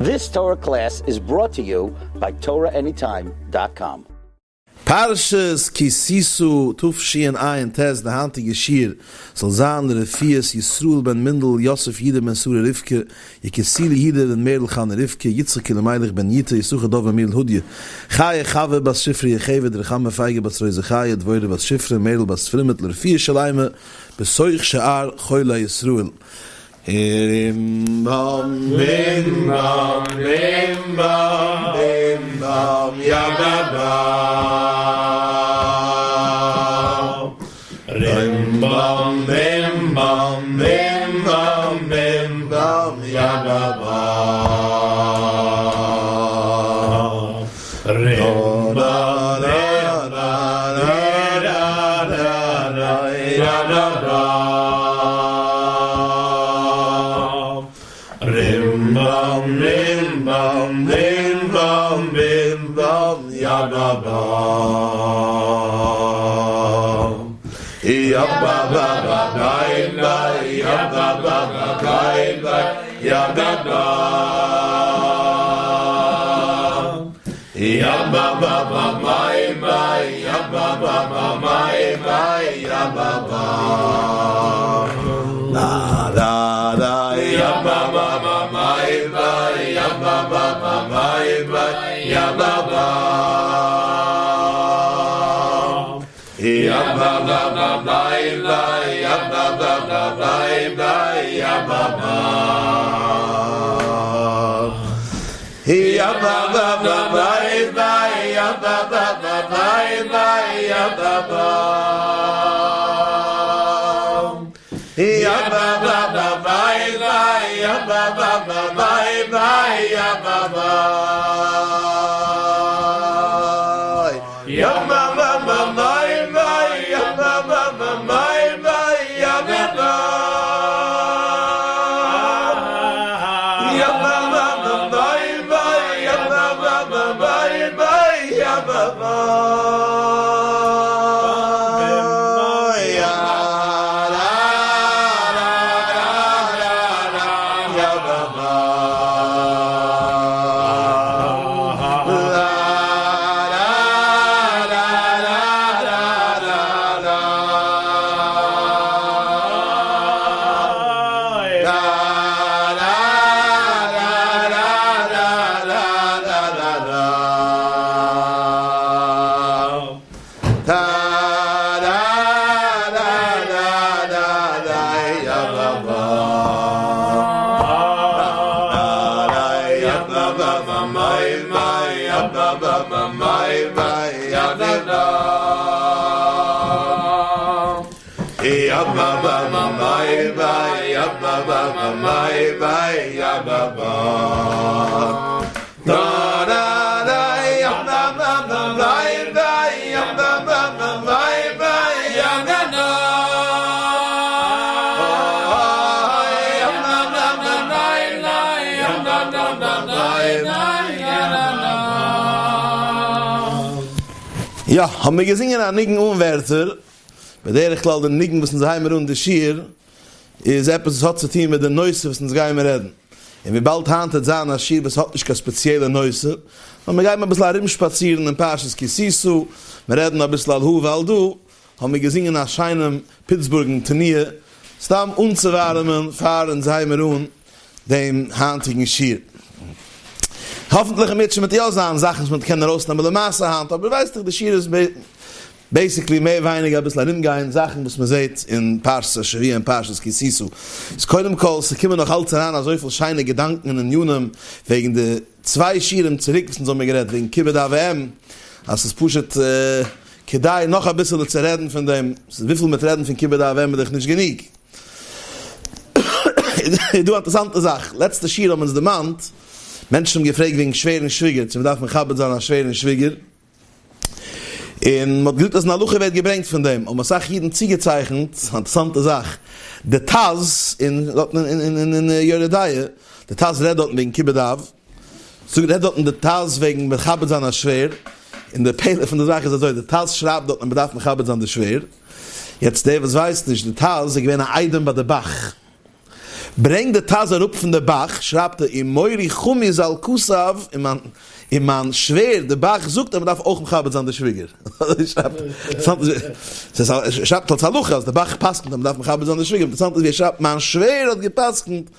This Torah class is brought to you by TorahAnytime dot com. פרשת כי תשא תשע"ט די היינטיגע שיעור זאל זיין לרפואת ישראל בן מינדל יוסף יודא בן שרה רבקה יקותיאלי יודא בן מערל חנה רבקה יצחק אלימלך בן יוטא יששכר דוב בן מירל הודיא חיה חוה בת שפרה יוכבד רחמה פייגא בת רויזא חיה דבורה בת שפרה מערל בת פרימית לרפואה שלימה בתוך שאר חולי ישראל. רים באם בים באם בים באם בים באם יא בא בא רים באם בים באם בים באם בים באם יא בא בא רים באם רים יא, האבן מיר געזינגען א ניגון אן ווערטער, בדרך כלל די ניגון וואס אונז הייבן מיר אן די שיעור איז עפעס וואס האט צו טון מיט די נושא וואס אונז גייען מיר רעדן, און וויבאלד היינט וועט זיין א שיעור וואס האט נישט קיין ספעציעלע נושא, נאר מיר גייען אביסל ארומשפאצירן אין פרשת כי תשא, מיר רעדן אביסל על הא ועל דא, האבן מיר געזינגען א שיינעם פיטסבורגן תנועה, סתם אנצואווארעמען פאר אונז הייבן מיר אן דעם היינטיגן שיעור. האפנטליך אם ירצה וועט יא זיין זאכן וואס מען וועט קענען ארויסנעמען למעשה היינט, אבער ווייסט דאך די שיעור איז basically מער ווייניגער אביסל ארומגיין זאכן וואס מען זעט אין פרשת השבוע און פרשת כי תשא. איז קודם כל, ס'קומען נאך אלץ אריין אזויפיל שיינע געדאנקען און ענינים וועגן די צוויי שיעורים צוריק וואס אונז האבן גערעדט וועגן כיבוד אב ואם, אז ס'איז פשוט כדאי נאך אביסעלע צו רעדן פון דעם, וויפיל מ'וועט רעדן פון כיבוד אב ואם איז דאך נישט גענוג. איז דא א אינטערעסאנטע זאך, לעצטע שיעור האבן אונז דערמאנט, מענטשן האבן געפרעגט וועגן שווער און שוויגער, צו מ'דארף מכבד זיין א שווער און שוויגער, און מ'האט געזאגט אז אין הלכה ווערט געברענגט פון דעם, האבן אסאך אידן צוגעצייכנט, א אינטערעסאנטע זאך, די טז אין יורה דעה, די טז רעדט דארטן וועגן כיבוד אב, זאגט רעדט דארטן די טז וועגן מכבד זיין א שווער, און די פלא פון די זאך איז אזוי, די טז שרייבט דארטן אז מ'דארף מכבד זיין די שווער, יעצט דער וואס ווייסט נישט, די טז איז געווען א איידעם ביי די ב"ח. ברענגט די טז אראפ פון די בח, שרייבט ער ומורי חמי ז"ל כתב, און מיין און מיין שווער די בח זאגט אז מ'דארף אויך מכבד זיין די שוויגער. אזוי שרייבט ער. ער שרייבט אלס הלכה אז די בח פסק'נט אז מ'דארף מכבד זיין די שוויגער, אינטערעסאנט איז ווי ער שרייבט מיין שווער האט געפסק'נט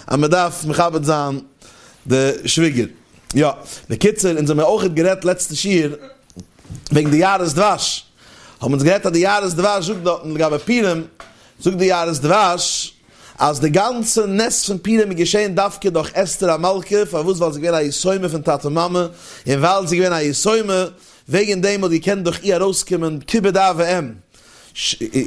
אז מ'דארף מכבד זיין די שוויגער. יא, בקיצור, אונז האמיר אויכעט גערעדט לעצטע שיעור וועגן די יערות דבש, האבן אונז גערעדט אז די יערות דבש זאגט דארטן לגבי פורים, זאגט די יערות דבש אז די גאנצע נס פון פורים איז געשען דווקא דורך אסתר המלכה, פארוואס ווייל זי איז געווען א יתומה פון טאטע מאמע, און ווייל זי איז געווען א יתומה וועגן דעם האט געקענט דורך איר ארויסקומען כיבוד אב ואם.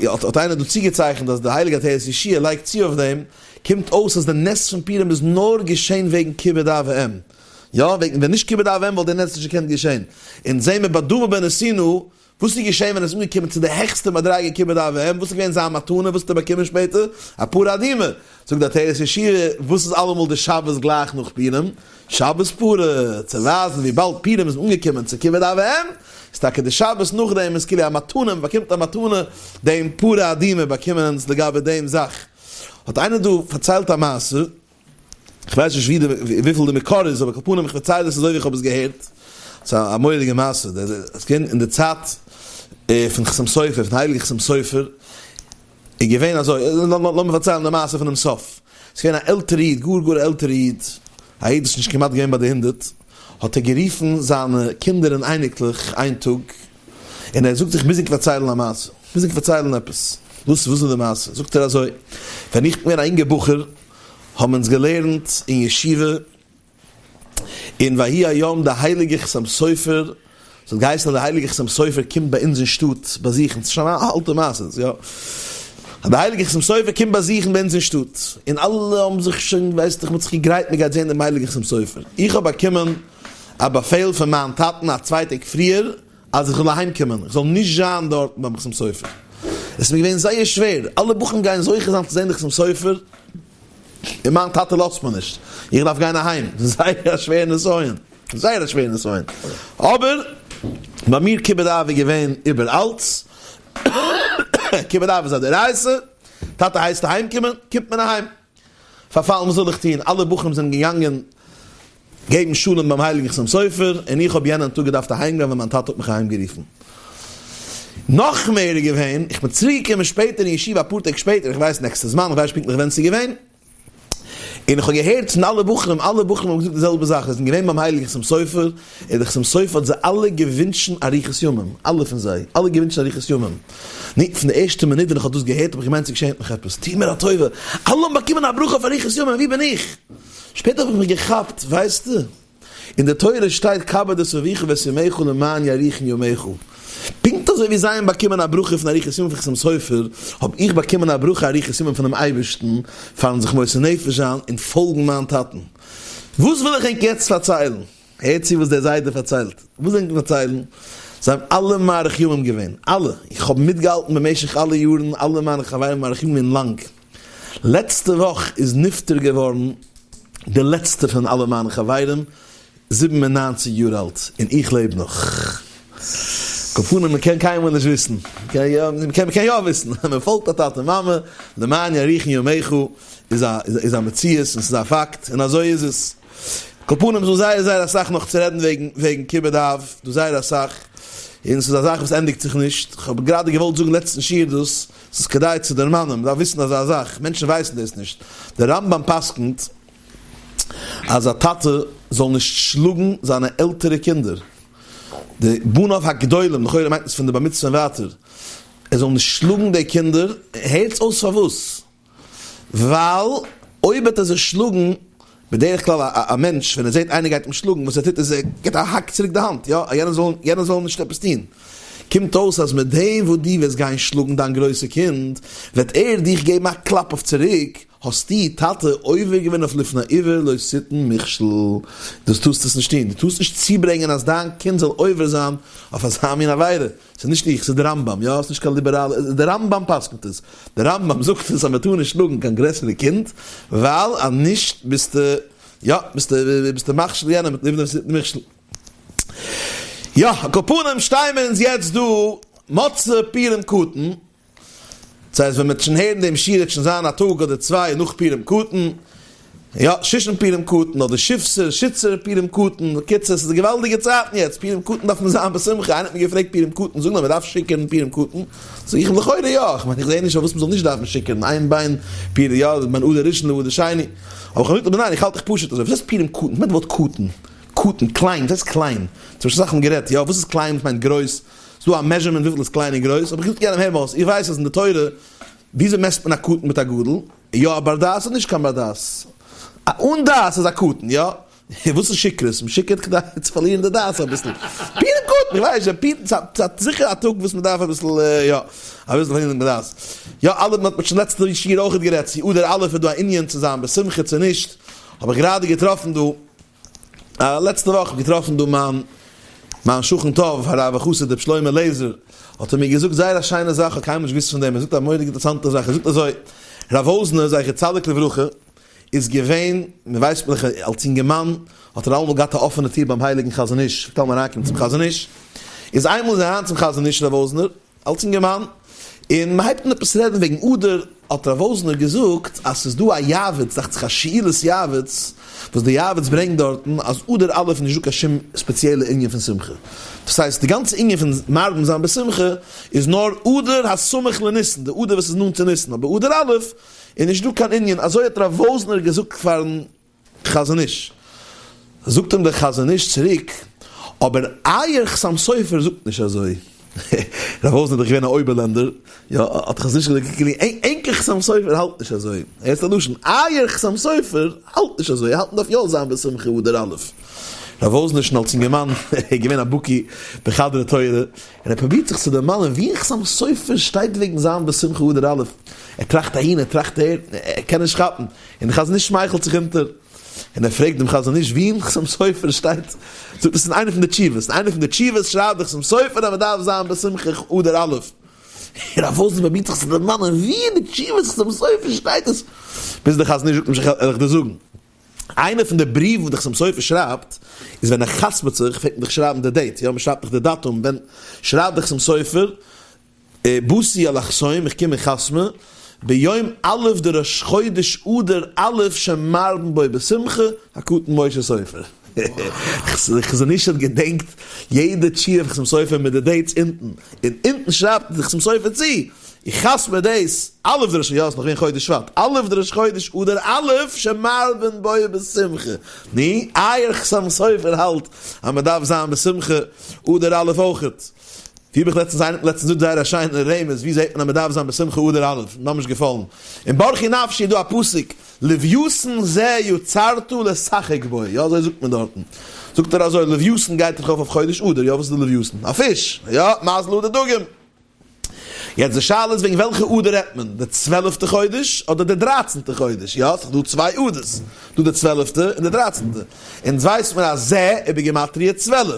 האט איינער דא צוגעצייכנט אז די הייליגע עטרת ישועה לייגט צו אויף דעם, קומט אויס אז די נס פון פורים איז נאר געשען וועגן כיבוד אב ואם, יא וועגן ווען נישט כיבוד אב ואם וואלט די נס נישט געקענט געשען, אונז זעהן מיר ביי דוד בן נתינה וואס איז געשען ווען ער איז אנגעקומען צו די העכסטע מדריגה כיבוד אב ואם, וואס איז געווען זיין מתנה, וואס האט ער באקומען שפעטער? א פרה אדומה. זאגט די עטרת ישועה, וואס איז אלעמאל די שבת גלייך נאך פורים? שבת פרה, צו ווייזן וויבאלד פורים איז אנגעקומען צו כיבוד אב ואם, איז טאקע די שבת נאכדעם איז כאילו א מתנה, מען באקומט א מתנה, דעם פרה אדומה באקומען אונז לגבי דעם זאך. האט איינער דא פארציילט א מעשה, כ'ווייס נישט ווי די וויפיל די מקור איז, אבער על כל פנים איך פארצייל עס אזוי ווי איך האב עס געהערט, ס'איז א מורא'דיגע מעשה, עס איז געווען אין די צייט פון חתם סופר, פון הייליגן חתם סופר, איז געווען אזוי, לאמיר פארציילן די מעשה פונעם סוף, ס'איז געווען א עלטערע איד, גאר גאר עלטערע איד, א איד וואס איז נישט כמעט געווען ביי די הונדערט, האט ער גערופן זיינע קינדער און אייניקלעך איין טאג, און ער זאגט איך מוז ענק פארציילן א מעשה, איך מוז ענק פארציילן עפעס, וואס וואס איז די מעשה? זאגט ער אזוי, ווען איך בין געווען א אינגער בחור, האבן אונז געלערנט אין ישיבה, און ויהי היום די הייליגע חתם סופר, ס'האט געהייסן אז די הייליגע חתם סופר קומט ביי אונז אין שטאט באזוכן, ס'איז שוין א אלטע מעשה, יא, אז די הייליגע חתם סופר קומט באזוכן ביי אונז אין שטאט, און אלע האבן זיך שוין, ווייסט איך, מ'האט זיך געגרייט מ'גייט זען דעם הייליגן חתם סופר, איך האב באקומען א באפעל פון מיין טאטן א צוויי טעג פריער אז איך זאל אהיים קומען, איך זאל נישט זיין דארטן ביים חתם סופר. עס איז מיר געווען זייער שווער, אלע בחורים גייען זוכה זיין צו זען די חתם סופר, און מיין טאטע לאזט מיר נישט, איך דארף גיין אהיים, זייער א שווערע נסיון, זייער א שווערע נסיון, אבער ביי מיר כיבוד אב איז געווען איבער אלץ, כיבוד אב איז א דאורייתא, טאטע הייסט אהיים קומען, קומט מען אהיים. פארפאלן וואס זאל איך טון, אלע בחורים זענען געגאנגען געבן שלום ביים הייליגן חתם סופר, און איך האב יענעם טאג געדארפט אהיימגיין ווען מיין טאטע האט מיך אהיימגערופן. נאך מער איז געווען, איך בין צוריקגעקומען שפעטער אין ישיבה אפאר טעג שפעטער, איך ווייס נעקסטע זמן, איך ווייס נישט פונקטליך ווען ס'איז געווען, און איך האב געהערט פון אלע בחורים, אלע בחורים האבן געזאגט די זעלבע זאך, זיי זענען געווען ביים הייליגן חתם סופר, און דער חתם סופר האט זיי אלע געווינטשן אריכות ימים, אלע פון זיי, אלע געווינטשן אריכות ימים. נו, פון די ערשטע מינוט ווען איך האב דאס געהערט האב איך געמיינט ס'געשעהט מיך עפעס, טוה מיר א טובה, אלע האבן באקומען א ברכה אויף אריכות ימים, ווי בין איך? שפעטער האב איך מיך געכאפט, ווייסטו, אין די תורה שטייט כבד את אביך ואת אמך למען יאריכון ימיך, פונקט אזוי ווי זיי האבן באקומען א ברכה פון אריכות ימים פון חתם סופר, האב איך באקומען א ברכה אריכות ימים פונעם אייבערשטן פארן זיך מוסר נפש זיין און פאלגן מיין טאטן. וואס וויל איך ענק יעצט פארציילן? הערט צו וואס דער זיידע פארציילט. וואס זאל איך פארציילן? זיי האבן אלע מאריך ימים געווען, אלע, איך האב מיטגעהאלטן במשך אלע יארן אלע מיינע חברים מאריך ימים געווען לאנג, לעצטע וואך איז נפטר געווארן די לעצטע פון אלע מיינע חברים, 97 יאר אלט, און איך לעב נאך. כל פנים מען קען קיינמאל נישט וויסן, מען קען יא וויסן, מען פאלגט א טאטע מאמע, למען יאריכון ימיך איז א מציאות און ס'איז א פאקט, און אזוי איז עס. כל פנים ס'דא זייער זייער אסאך נאך צו רעדן וועגן וועגן כיבוד אב, דא זייער אסאך, און ס'איז א זאך וואס ענדיגט זיך נישט, כ'האב גראדע געוואלט זאגן לעצטן שיעור דאס, ס'איז כדאי צו דערמאנען, מ'דארף וויסן אזא זאך, מענטשן ווייסן דאס נישט, דער רמב ם פסק'נט אז א טאטע זאל נישט שלאגן זיינע עלטערע קינדער, די בניו הגדולים, לכאורה מיינט עס פון די בר מצוה און ווייטער, ער זאל נישט שלאגן די קינדער, הערטס אויס פארוואס. ווייל אויב וועט ער זיך שלאגן, בדרך כלל א מענטש ווען ער זעט איינער גייט אים שלאגן, וואס ער טוט איז ער גיבט א האק צוריק די האנט, יא, אז יענער זאל יענער זאל נישט עפעס טון. קומט אויס אז מיט דעם וואס דו וועסט גיין שלאגן דיין גרויסע קינד, וועט ער דיך געבן א קלאפ אויף צוריק, האסטו, טאטע, עובר געווען אויף לפני עיוור לא תתן מכשול. דאס טארסטו עס נישט טון. דו טארסט נישט צוברענגען אז דיין קינד זאל עובר זיין אויף אזא מין עבירה. ס'איז נישט איך, ס'איז די רמב ם, יא? ס'איז נישט קיין ליבעראלע, די רמב ם פסק'נט עס. די רמב ם זאגט עס אז מ'טאר נישט שלאגן קיין גרעסערע קינד, ווייל אז נישט ביסטו, יא, ביסטו, ביסטו מכשיל יענעם מיט לבנות מכשול. יא, על כל פנים שטייען מיר אונז יעצט דא, מוצאי פורים קטן. דאס הייסט ווען מ'וועט שוין הערן דעם שיעור וועט שוין זיין א טאג אדער צוויי נאך פורים קטן, יא, שושן פורים קטן אדער שיפסער, שיצער פורים קטן, בקיצור ס'איז געוואלדיגע צייטן יעצט, פורים קטן דארף מען זיין בשמחה, איינער האט מיר געפרעגט פורים קטן, זאג נאר מ'דארף שיכור'ן פורים קטן? זאג איך אים לכאורה יא, איך מיין איך זעה נישט פארוואס מ'זאל נישט דארפן שיכור'ן, אין בין פורים יא, בין אדר ראשון לאדר שני, אבער איך האב געזאגט ניין איך האלט איך פשוט אזוי, וואס הייסט פורים קטן? וואס מיינט די ווארט קטן? קטן, קליין, וואס הייסט קליין? צווישן זאכן גערעדט, יא, וואס איז קליין וואס מיינט גרויס? ס'דא א measurement וויפיל איז קליין און גרויס, האב איך געזאגט יענעם הער מאל, איך ווייס אז אין די תורה וויאזוי מעסט מען א קטן מיט א גדול, יא א בר דעת אדער נישט קיין בר דעת? א אן דעת איז א קטן, יא? וואס איז שיכרות? מ'שיכור'ט כדי צו פארלירן די דעת אביסל. פורים קטן, איך ווייס נישט, פורים ס'איז זיכער א טאג וואס מ'דארף אביסל יא, אביסל פארלירן די דעת. יא אלע, מ'האט שוין לעצטע שיעור אויכעט גערעדט צו אדר א' איז דא א ענין צו זיין בשמחה צו נישט, האב איך גראדע געטראפן דא לעצטע וואך האב געטראפן דא מיין מיין שכן טוב הרב החסיד ר' שלמה לעזער האט ער מיר געזאגט זייער א שיינע זאך כ'האב קיינמאל נישט געוואוסט פון דעם ער זאגט א מורא'דיגע אינטערעסאנטע זאך ער זאגט אזוי רב וואזנער זכר צדיק לברכה איז געווען מען ווייסט דאך אלס אינגערמאן האט ער אלעמאל געהאט א אפענע טיר ביים הייליגן חזון איש פלעגט אלעמאל אריינקומען צום חזון איש איז איינמאל איז ער אריין צום חזון איש רב וואזנער אלס אינגערמאן, און מען הייבט אן עפעס רעדן וועגן אדר, האט רב וואזנער געזאגט אז ס'איז דא א יעבץ, דאכט זיך א שאילת יעבץ, וואס די יעבץ ברענגט דארטן אז אדר א' איז נישט דא קיין שום ספעציעלע ענין פון שמחה, דאס הייסט די גאנצע ענין פון מרבים זיין בשמחה איז נאר אדר הסמוך לניסן, די אדר וואס איז נאנט צו ניסן, אבער אדר א' איז נישט דא קיין ענין, אזוי האט רב וואזנער געזאגט פארן חזון איש. זאגט אים דער חזון איש צוריק, אבער אייער חתם סופר זאגט נישט אזוי. רב וואזנער איז דאך געווען א אויבערלענדער, יא, האט חזון איש געזאגט, כאילו, ענקער חתם סופר האלט נישט אזוי. הערסט א לשון, אייער חתם סופר האלט נישט אזוי, ער האלט מ'דארף יא זיין בשמחה אדר א'. רב וואזנער איז שוין אלס אינגערמאן געווען א בקי בחדרי תורה, און ער פרובירט זיך צו דערמאנען ווי אין חתם סופר שטייט וועגן זיין בשמחה אדר א'. ער טראכט אהין, ער טראכט אהער, ער קען נישט כאפן. און דער חזון איש שמייכלט זיך אונטער, און ער פרעגט דעם חזון איש ווי אין חתם סופר שטייט, זאגט עס אין איינע פון די תשובות, אין איינע פון די תשובות שרייבט דער חתם סופר אז מען דארף זיין בשמחה אדר א', און רב וואזנער באמיט זיך צו דערמאנען ווי אין די תשובות חתם סופר שטייט עס, ביז דער חזון איש זאגט אים שוין וועל איך דיר זאגן, איינע פון די בריוון וואס דער חתם סופר שרייבט, איז ווען ער חתמ'ט זיך פלעגט מען דאך שרייבן די date, יא מען שרייבט דאך די דאטום, ווען שרייבט דער חתם סופר, באתי לחתום, איך קום אין חתמ'ע, ביום א' דראש חודש אדר א' שמרבין בו בשמחה, הקטן משה סופר. חזון איש האט געדענקט יעדע תשובה פון חתם סופר מיט די dates אונטן, און אונטן שרייבט די חתם סופר צו, איך חתמ'ע דאס, א' דראש, יא ס'נאך געווען חודש שבט, א' דראש חודש אדר א' שמרבין בו בשמחה. נו, אייער חתם סופר האלט אז מ'דארף זיין בשמחה אדר א' אויכעט. ווי האב איך לעצטנס איינער האט לעצטנס געזאגט זייער א שיינע רמז ווי זעט מען אז מען דארף זיין בשמחה אדר א' ממש געפאלן אין ברכי נפשי איז דא א פסוק לוויתן זה יצרת לשחק בו יא אזוי זאגט מען דארטן זאגט ער אזוי לוויתן גייט דאך ארויף אויף חודש אדר יא וואס איז די לוויתן א פיש יא מזל אדר דגים יעצט די שאלה איז וועגן וועלכע אדר רעדט מען די צוועלפטע חודש אדער די דרייצענטע חודש יא ס'איז דא צוויי אדר'ס דא די צוועלפטע און די דרייצענטע אונז ווייסט מען אז זה איז בגימטריא 12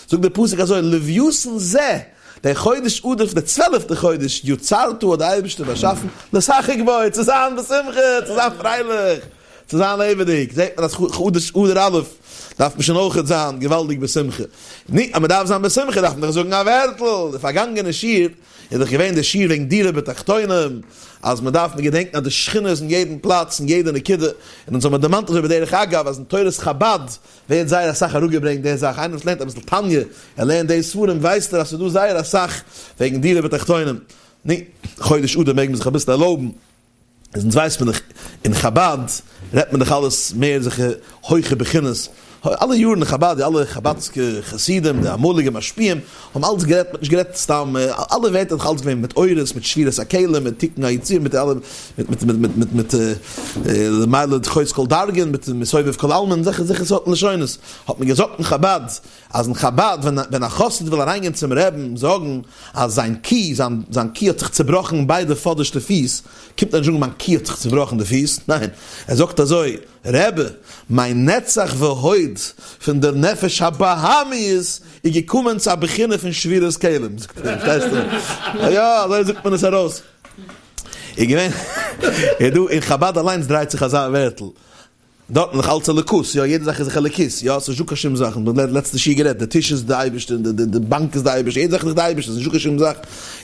זאגט דער פסוק אזוי, לוויתן זה, דער חודש אדר פון דער צוועלפטער חודש, יצרת האט דער אייבערשטער באשאפן, לשחק בו, צו זיין בשמחה, צו זיין פרייליך, צו זיין לעבעדיג, זעט מען אז חודש אדר א' דארף מען שוין אויכעט זיין געוואלדיג בשמחה. נו, אז מען דארף זיין בשמחה דארף מען דאך זאגן א ווערטל, די פארגאנגענע שיעור איז דאך געווען די שיעור וועגן דירה בתחתונים, אז מען דארף מען געדענקן אז די שכינה איז אין יעדן פלאץ, אין יעדע נקודה, און אונז האבן דערמאנט אזוי בדרך אגב אז אין תורת חבד ווערט זייער אסאך אראפגעברענגט די זאך, איינער וואס לערנט אביסל תניא, ער לערנט די ספרים ווייסט ער אז ס'איז דא זייער אסאך וועגן דירה בתחתונים, נו, חודש אדר מעג מען זיך אביסל ערלויבן, איז אונז ווייסט מען דאך אין חבד רעדט מען דאך אלעס מער זיכער הויכע בחינות, אלע יארן אין חבד די אלע חבד'סקע חסידים די אמאליגע משפיעים האבן אלץ גערעדט, מ'האט נישט גערעדט סתם, אלע ווערטער איז דאך אלץ געווען מיט אורות, מיט שבירת הכלים, מיט תיקון היציר, מיט אלע, מיט מיט מיט מיט מיט מיט למעלה דחוס כל דרגין, מיט מסובב כל עלמין, אזעלכע אזעלכע סארטן לשונות האט מען געזאגט אין חבד, אז אין חבד ווען ווען א חסיד וויל אריינגיין צום רעבן זאגן אז זיין קי, זיין זיין קי האט זיך צובראכן ביידע פאדערשטע פיס, קומט ער נישט זאגן מיין קי האט זיך צובראכן די פיס, ניין, ער זאגט אזוי, רבי, מיין נצח והוד פון דער נפש הבהמית איז געקומען צו א בחינה פון שבירת כלים, זאגט ער, פארשטייסטו? יא, אזוי זאגט מען עס ארויס. איז געווען, איז דא אין חבד אליינס דרייט זיך אזא ווערטל. דארטן איז דאך אלץ אלוקות, יא, יעדע זאך איז דאך אלוקות, יא, ס'איז נישטא קיין שום זאך, מ'האט לעצטע שיעור גערעדט, די טיש איז די אייבערשטער, די באנק איז די אייבערשטער, יעדע זאך איז דאך די אייבערשטער, ס'איז נישטא קיין שום זאך,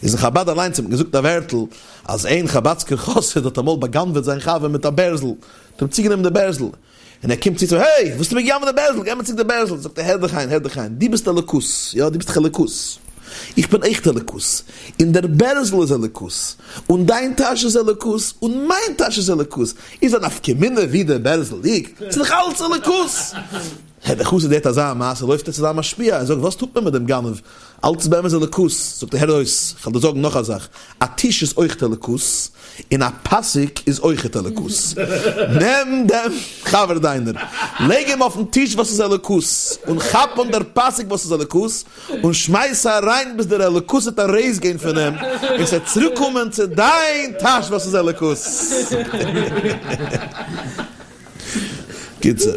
איז אין חבד אליינס האט מען געזאגט א ווערטל, אז איין חבדסקער חסיד האט אמאל בא'גנב'עט זיין חבר מיט א בערזל, האט אים צוגענומען די בערזל, און ער קומט צו צו אים, העי! וואס האסטו מיר גע'גנב'עט די בערזל? געב מיר צוריק די בערזל! זאגט ער, הער דיך איין, הער דיך איין, דו ביסט אלוקות, יא, דו ביסט דאך אלוקות, איך בין אויכט אלוקות, און דער בערזל איז אלוקות, און דיין טאש איז אלוקות, און מיין טאש איז אלוקות, איז א נפקא מינה ווי דער בערזל ליגט? ס'איז דאך אלץ אלוקות! הערט דער חסיד הערט אזא מעשה, לויפט ער צו זיין משפיע און זאגט, וואס טוט מען מיט דעם גנב? אלץ באמת אלוקות, זאגט ער, הער אויס, איך וועל דיר זאגן נאך א זאך, א טיש איז אויכט אלוקות, און א פאסיק איז אויכעט אלוקות. נעם דעם חבר דיינער, לייג אים אויפן טיש וואס איז אלוקות, און כאפ אן דער פאסיק וואס איז אלוקות, און שמייס אריין ביז דער אלוקות וועט ארויסגיין פון אים, און ס'וועט צוריקקומען צו דיין טאש וואס איז אלוקות. קיצור.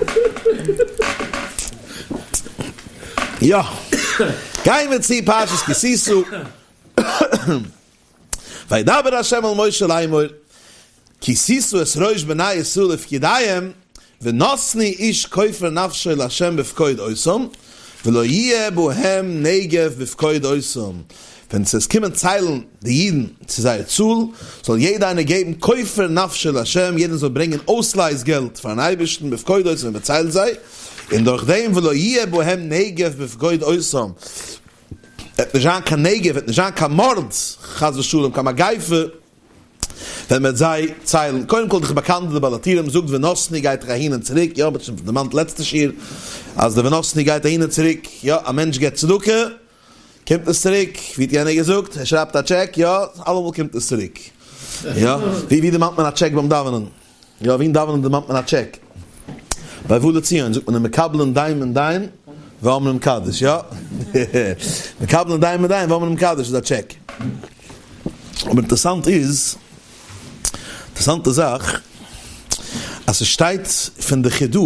יא. גייען מיר צו פרשת כי תשא. וידבר ה' אל משה לאמור, כי תשא את ראש בני ישראל לפקודיהם, ונתנו איש כופר נפשו לה' בפקוד אותם, ולא יהיה בהם נגף בפקוד אותם. ווען ס'וועט קומען ציילן די אידן צו זייער צאל, זאל יעדער איינער געבן כופר נפשו לה', יעדער זאל ברענגען אויסלייז געלט פארן אייבערשטן בפקוד אותם ווען מען ציילט זיי, און דורך דעם ולא יהיה בהם נגף בפקוד אותם, וועט נישט זיין קיין נגף, וועט נישט זיין קיין מארד, חס ושלום, קיין מגיפה, ווען מען וועט זיי ציילן. קודם כל דאך באקאנט די בעל הטורים זאגט ונתנו גייט דאך אהין און צוריק, יא, מען האט שוין דערמאנט לעצטע שיעור אז די ונתנו גייט אהין און צוריק, יא, א מענטש געבט צדקה, קומט עס צוריק, ווי האט יענער געזאגט, ער שרייבט א טשעק, יא, אלעמאל קומט עס צוריק. יא, ווי ווי דערמאנט מען א טשעק ביים דאווענען? יא, ווי אין דאווענען דערמאנט מען א טשעק? ביי ובא לציון זאגט מען מקבלין דין מן דין ואומרים קדיש, יא? מקבלין דין מן דין ואומרים קדיש איז א טשעק. אבער אינטערעסאנט איז, אינטערעסאנטע זאך, אז ס'שטייט פון די חידא,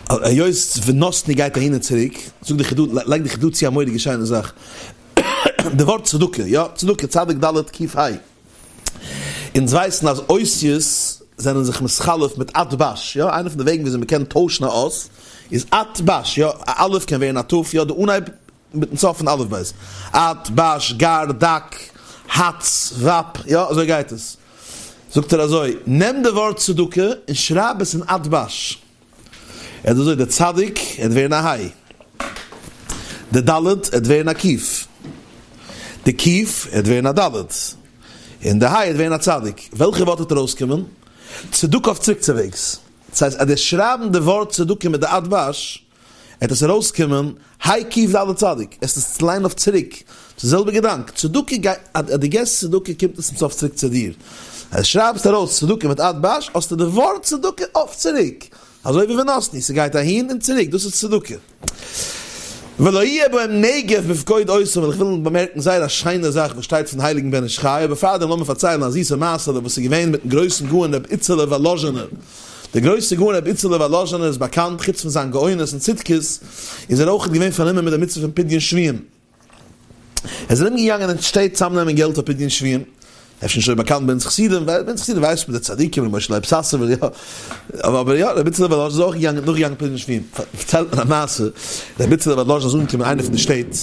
היות ונתנו גייט אהין און צוריק, זאגט די חידא, לייגט די חידא צו א מורא'דיגע שיינע זאך, די ווארט צדקה, יא, צדקה, צדיק ד' ק' ה', אונז ווייסן אז אותיות זענען זיך מתחלף מיט אתב"ש, יא, איינע פון די וועגן וויאזוי מ'קען טוישן א אות איז אתב"ש, יא, א אלף קען ווערן א ת', יא, די אנהייב מיטן סוף פון אלף בית, את, בש, גר, דק, הץ, וואפ, יא, אזוי גייט עס. זאגט ער אזוי, נעם די ווארט צדקה און שרייב עס אין אתב"ש. ער איז אזוי, די צדיק עט ווערן א היי, די ד' עט ווערן א קוף, די קוף עט ווערן א ד', און די היי עט ווערן א צדיק. וועלכע ווארט עט ארויסקומען? צדקה אויף צוריקצוועגס. דאס הייסט אז די שרייבן די ווארט צדקה מיט די אתב"ש, עט עס ארויסקומען, היי קוף ד' צדיק, עס איז צו ליינען אויף צוריק, ס'איז די זעלבע געדאנק, צדקה גייט, אז דו געסט צדקה קומט עס צום סוף צוריק צו דיר, אז שרייבסט ארויס צדקה מיט אתב"ש האסטו די ווארט צדקה אויף צוריק, אזוי ווי ונתנו, ס'גייט אהין און צוריק, דאס איז צדקה. ולא יהיה בהם נגף בפקוד אותם, און איך וויל באמערקן זייער א שיינע זאך וואס שטייט פון הייליגן בן איש חי, אבער פארדעם לאמיר פארציילן א זיסע מעשה'לע וואס איז געווען מיטן גרויסן גאון רבי איצעלע וואלאזשינער, דער גרויסער גאון רבי איצעלע וואלאזשינער איז באקאנט, חוץ פון זיין גאונות און צדקות, איז ער אויך געווען פארנומען מיט די מצוה פון פדיון שבויים. ער איז ארומגעגאנגען אין שטעט צאמנעמען געלט פאר פדיון שבויים. אפשר נישט אזוי באקאנט ביי אונז חסידים, ווייל ביי אונז חסידים ווייסט מען די צדיקים רבי משה לייב סאסובער, יא. אבער יא, רבי איצעלע וואלאזשינער איז אויך געגאנגען נאכגעגאנגען פדיון שבויים. פארציילט מען א מעשה, רבי איצעלע וואלאזשינער איז אנגעקומען אין איינע פון די שטעט,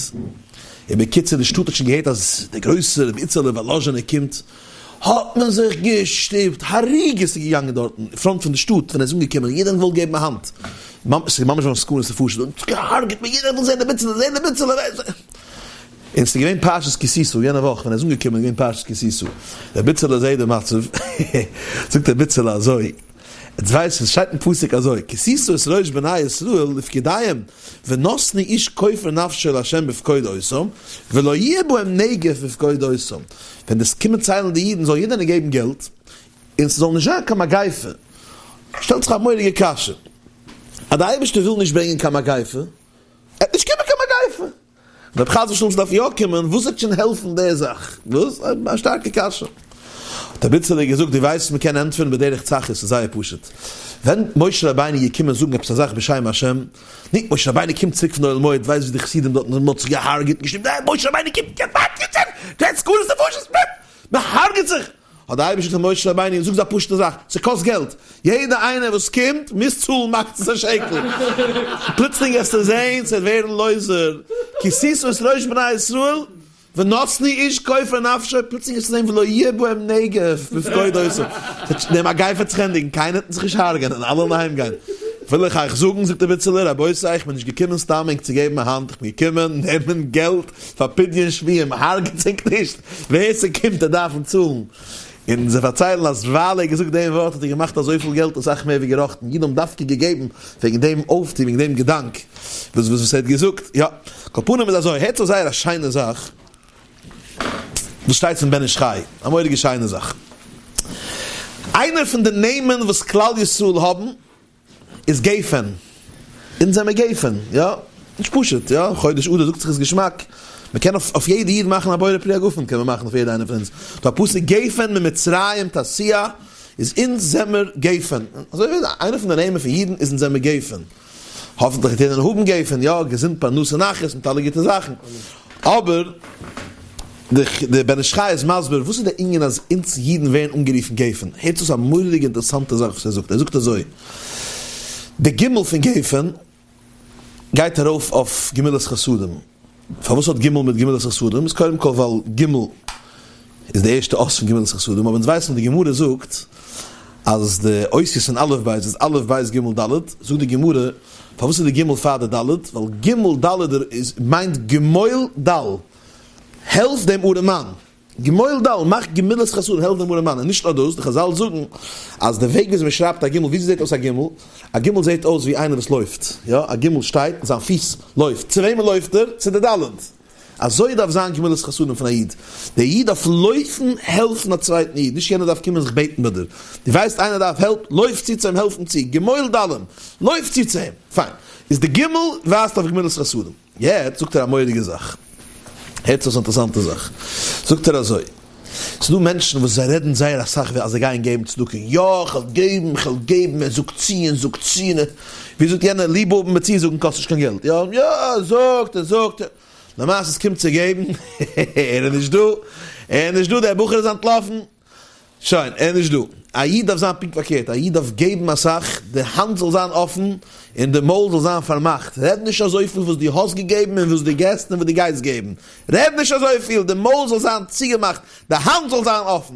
און בקיצור די שטאט האט שוין געהערט אז דער גרויסער רבי איצעלע וואלאזשינער קומט, האט מען זיך געשטופט, הריגות איז געגאנגען דארטן אין front פון די שטאט ווען ער איז אנגעקומען, יעדער האט געוואלט געבן א האנט, עס איז ממש געווארן סכנת נפשות, מען האט זיך געהארגעט, יעדער וויל זען ר' איצעלע, זען ר' איצעלע, און עס איז געווען פרשת כי תשא, יענע וואך ווען ער איז אנגעקומען איז געווען פרשת כי תשא, ר' איצעלע זעט די מצב, זאגט ר' איצעלע אזוי, עטס ווייסט עס שטייט אין פסוק אזוי, כי תשא את ראש בני ישראל לפקודיהם ונתנו איש כופר נפשו לה' בפקוד אותם, ולא יהיה בהם נגף בפקוד אותם, ווען דאס קומען ציילן די אידן זאל יעדער געבן געלט, און ס'זאל נישט זיין קיין מגיפה, שטעלט זיך א מורא'דיגע קשיא, אז די אייבערשטער וויל נישט ברענגען קיין מגיפה, עט נישט קומען קיין מגיפה. און אויב חס ושלום ס'דארף יא קומען, וואס וועט שוין העלפן די זאך? וואס? א שטארקע קשיא. האט רבי איצעלע געזאגט, דו ווייסט מ'קען ענטפערן בדרך צחות, ס'איז זייער פשוט. ווען משה רבינו איז געקומען זאגן עפעס א זאך בשם השם, נישט משה רבינו קומט צוריק פון אוהל מועד, ווייסט ווי די חסידים דארטן זענען, מ'האט זיך געהארגעט און געשריגן, משה רבינו קומט, מ'הרג'עט זיך! האט דער אייבערשטער געזאגט משה רבינו, זאג זיי א פשוטע זאך, ס'קאסט געלט, יעדער איינער וואס קומט מוז צאלן מחצית השקל, פלוצלינג וועסטו זען ס'וועט ווערן לויזער, כי תשא את ראש בני ישראל ונתנו איש כופר נפשו, פלוצלינג וועסטו זען ולא יהיה בהם נגף בפקוד אותם, די מגיפה וועט זיך ענדיגן, קיינער וועט זיך נישט הרג'ענען, אלע וועלן אהיים גיין. וויל איך אייך זאגן, זאגט ר' איצעלע, רבותי, איך בין נישט געקומען סתם ענק צו געבן א האנט, איך בין געקומען נעמען געלט פאר פדיון שבויים, הרג'טס ענק נישט, ווער ס'קומט וועט דארפן צאלן. און זיי פארציילן אז ווייל ער האט געזאגט דעם ווארט האט ער געמאכט אזויפיל געלט אסאך מער ווי געראכטן, אידן האבן דווקא געגעבן וועגן דעם אויפטו, וועגן דעם געדאנק וואס וואס ער האט געזאגט, יא, כל פנים איז אזוי, הערטס אויס זייער א שיינע זאך וואס שטייט פון בן איש חי, א מורא'דיגע שיינע זאך, איינער פון די נעמען וואס כלל ישראל האבן איז גפן, אונז זעמער גפן, יא, נישט פשוט, יא, חודש אדר זאגט זיך עס געשמאק, מען קען אויף יעדע איד מאכן א בורא פרי הגפן קען מען מאכן אויף יעדע איינער פון אונז, דא א פסוק גפן ממצרים תסיע, איז אונז זעמער גפן, אזוי ווי איינער פון די נעמען פון אידן איז אונז זעמער גפן, האפנטליך וועט יעדער האבן גפן, יא, געזונט פרנסה נחת מיט אלע גוטע זאכן, אבער די בן איש חי איז מסביר וואס איז די ענין אז אונז אידן ווערן אנגערופן גפן, הערטס אויס א מורא'דיגע אינטערעסאנטע זאך וואס ער זאגט, ער זאגט אזוי, די גימל פון גפן גייט ארויף אויף גמילות חסדים, פארוואס האט גימל מיט גמילות חסדים? איז קודם כל ווייל גימל איז די ערשטע אות פון גמילות חסדים, אבער אונז ווייסן די גמרא זאגט אז די אותיות פון אלף בית איז אלף בית גימל דלת, זאגט די גמרא פארוואס איז די גימל פאר די דלת, ווייל גימל דלת איז מיינט גמול דל, העלף דעם ארעמאן, גמול דל, מאך גמילות חסדים, העלף דעם ארעמאן, און נישט נאר דאס, די חזל זאגן אז די וועג וויאזוי מען שרייבט א גימל, וויאזוי זעט אויס א גימל? א גימל זעט אויס ווי איינער וואס לויפט, יא, א גימל שטייט און זיין פיס לויפט, צו וועמען לויפט ער? צו די דלת. אזוי דארף זיין גמילות חסדים פון א איד, דער איד דארף לויפן העלפן א צווייטן איד, נישט יענער דארף קומען זיך בעטן ביי דיר, דו ווייסט איינער דארף העלפ, לויף צו צו אים העלפן צו, גמול דלים, לויף צו צו אים, פיין, איז די ג' ווייזט אויף גמילות חסדים, יעצט זאגט ער א מורא'דיגע זאך, הערטס אויס אינטערעסאנטע זאך, זאגט ער אזוי, ס'איז דא מענטשן וואס זיי רעדן זייער אסאך ווי אז זיי גייען געבן צדקה, יא כ'וועל געבן, כ'וועל געבן, ער זאגט צו און זאגט צו, און ווי זאגט יענער, ליב האבן מיט צוזאגן קאסט נישט קיין געלט, יא יא ער זאגט ער זאגט, למעשה עס קומט צו געבן, ער איז נישט דא, ער איז נישט דא, דער בחור איז אנטלאפן, שוין, ער איז נישט דא. א איד דארף זיין פונקט פארקערט, א איד דארף געבן אסאך, די האנט זאל זיין אפן, און די מויל זאל זיין פארמאכט, רעד נישט אזויפיל וואס דו האסט געגעבן און וואס דו געסט און וואס דו גייסט געבן, רעד נישט אזויפיל, די מויל זאל זיין צוגעמאכט, די האנט זאל זיין אפן.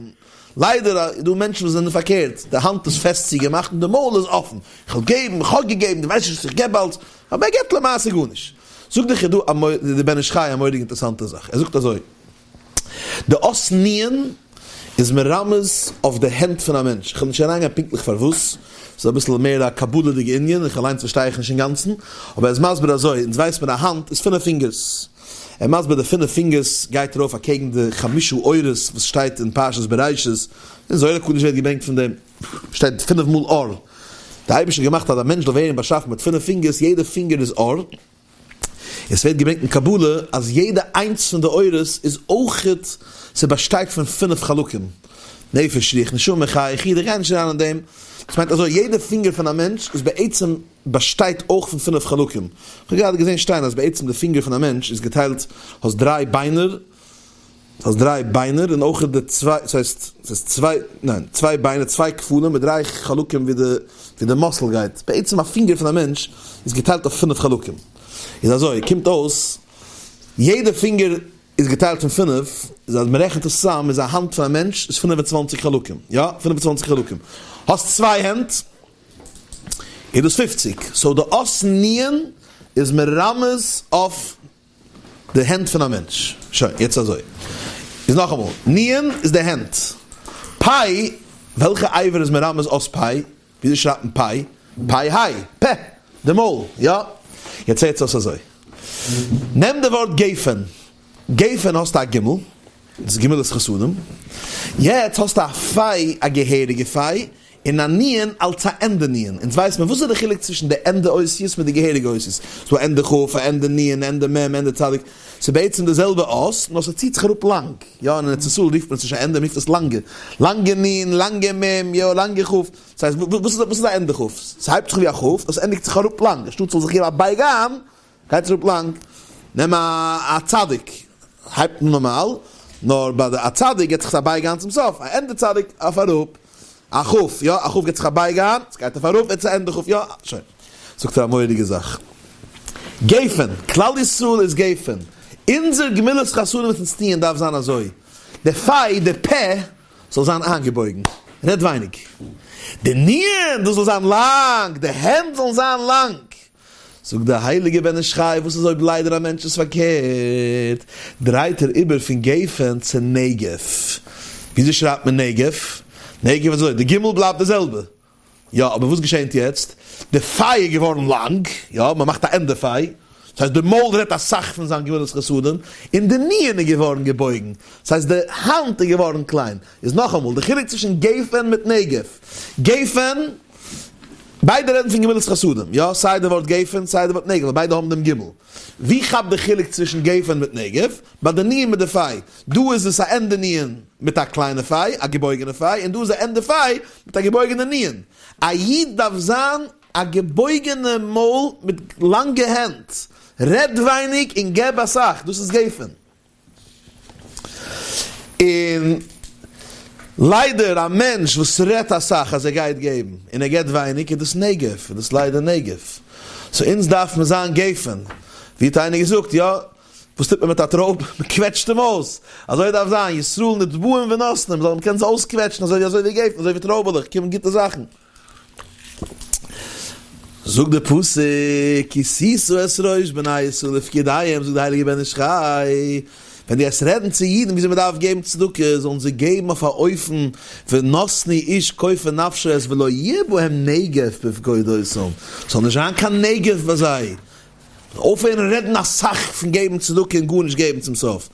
ליידער איז דא מענטשן וואס זענען פארקערט, די האנט איז פעסט צוגעמאכט און די מויל איז אפן, איך וועל געבן, איך האב געגעבן, דו ווייסט נישט וואס איך געב אלץ, אבער ער געבט למעשה גארנישט. זאגט דער חידא, דער בן איש חי א מורא'דיגע אינטערעסאנטע זאך, ער זאגט אזוי, די אות נון איז מרמז אויף די הענט פון א מענטש, איך וועל נישט אריינגיין פונקטליך פארוואס, ס'איז אביסל מער א קבלה'דיגע ענין, איך אליינס פארשטיי איך נישט אינגאנצן, אבער ער איז מסביר אזוי, אונז ווייסט מען א האנט איז פינף פינגערס, ער איז מסביר די פינף פינגערס גייט ארויף אקעגן די חמשה אורות וואס שטייט אין פרשת בראשית, אין זוהר הקדוש ווערט געברענגט פון דעם, שטייט פינף מאל אור, די אייבערשטער האט געמאכט אז א מענטש זאל ווערן באשאפן מיט פינף פינגערס, יעדע פינגער איז אור, עס ווערט געברענגט אין קבלה אז יעדע איינס פון די אורות איז אויכעט, ס'באשטייט פון פינף חלקים, נפש רוח נשמה חיה יחידה, איך גיי נישט אריין אין דעם, דאס מיינט אזוי, יעדע פינגער פון א מענטש איז בעצם באשטייט אויך פון פינף חלקים, איך האב גראדע געזען שטיין אז בעצם די פינגער פון א מענטש איז געטיילט, האסט דריי ביינער, האסט דריי ביינער און אויך די צוויי, ס'הייסט, ס'איז צוויי, ניין, צוויי ביינער, צוויי כפלים מיט דריי חלקים ווי די, ווי די muscle גייט. בעצם א פינגער פון א מענטש איז געטיילט אויף פינף חלקים. איז אזוי, קומט אויס, יעדע פינגער איז געטיילט פון פינף, איז אז מ'רעכנט עס צוזאם איז א האנט פון א מענטש איז 25 חלקים. יא, 25 חלקים. האסט צוויי הענט, איז דאס פופציג. so די אות נון איז מרמז אויף די הענט פון א מענטש. שוין, יעצט אזוי. איז נאכאמאל, נון איז די הענט. פיי, וועלכע אבר איז מרמז אות פיי? וויאזוי שרייבט מען פיי? פיי היי, פה, די מויל, יא? יעצט הערטס אויס אזוי. נעם די ווארט גפן. גפן האסטו א גימל, דאס איז גמילות חסדים. יעצט האסטו א פיי, א געהעריגע פיי, און א נון אלס א ענדע נון. אונז ווייסט מען וואס איז די חילוק צווישן די ענדע אותיות מיט די געהעריגע אותיות. ס'דא א ענדע כ', א ענדע נון, ענדע מ', ענדע צדיק. ס'איז בעצם די זעלבע אות, נאר ס'ציט זיך אראפ לאנג. יא, אין ארץ ישראל רופט מען עס נישט א ענדע, מ'רופט עס לאנגע. לאנגע נון, לאנגע מ', יא, לאנגע כ'. ס'הייסט, וואס איז א ענדע כ'? ס'הייבט זיך ווי א כ', עס ענדיגט זיך אראפ לאנג. אנשטאט ס'זאל זיך געבן א בייג איין, גייט עס אראפ לאנג. נעם א צדיק, הייבט אן נארמאל. נאר ביי די א צדיק געט זיך עס א בייג איין צום סוף, א ענדע צדיק אויף אראפ, א כ', יא, א כ' געט זיך א בייג איין, עס גייט אויף אראפ, ווערט עס א ענדע כ', יא, שוין. זאגט ער א מורא'דיגע זאך. גפן, כלל ישראל איז גפן. אונזער גמילות חסדים וואס אונז טוען דארף זיין אזוי. די פיי, די פה, זאל זיין איינגעבויגן, רעד ווייניג. די נון, דאס זאל זיין לאנג, די הענט זאלן זיין לאנג. זאגט דער הייליגער בן איש חי, וואס איז אויב ליידער א מענטש איז פארקערט, דרייט ער איבער פון גפן צו נגף. וויאזוי שרייבט מען נגף? נגף איז אזוי, די גימל בלייבט די זעלבע, יא, אבער וואס געשענט יעצט? די פיי איז געווארן לאנג, יא, מען מאכט א ענדע פיי, דאס הייסט די מויל רעדט אסאך פון זיין גמילות חסדים, און די נון איז געווארן געבויגן, דאס הייסט די האנט איז געווארן קליין. איז נאכאמאל, די חילוק צווישן גפן מיט נגף. גפן, ביידע רעדן פון גמילות חסדים, יא, סיי די ווארט גפן סיי די ווארט נגף, ווייל ביידע האבן דעם גימל. ווי כאפט די חילוק צווישן גפן מיט נגף? ביי די נון מיט די פיי. דא איז עס א ענדע נון מיט א קליינע פיי, א געבויגענע פיי, און דא איז א ענדע פיי מיט א געבויגענע נון. א איד דארף זיין א געבויגענע מויל מיט לאנגע הענט. רעד ווייניג און געב אסאך, דאס איז גפן. און ליידער א מענטש וואס רעדט אסאך אז ער גייט געבן און ער געבט ווייניג איז דאס נגף, איז דאס ליידער נגף. so אונז דארף מען זיין גפן. ווי האט איינער געזאגט, יא, וואס טוט מען מיט א טרויב? מען קוועטשט אים אויס. אזוי דארף זיין, ישראל נתבעים ונותנים, זאל מען קענען זיי אויסקוועטשן אזוי ווי אזוי ווי גפן, אזוי ווי טרויבעלעך, קומען גוטע זאכן. זאגט דער פסוק, כי תשא את ראש בני ישראל לפקודיהם, זאגט דער הייליגער בן איש חי, ווען דו וועסט רעדן צו אידן וויאזוי מען דארף געבן צדקה, זאלן זיי געבן אויף א אופן ונתנו איש כופר נפשו את ולא יהיה בהם נגף בפקודותם, ס'זאל נישט זיין קיין נגף ביי זיי, אויפהערן רעדן אסאך פון געבן צדקה און גארנישט געבן צום סוף.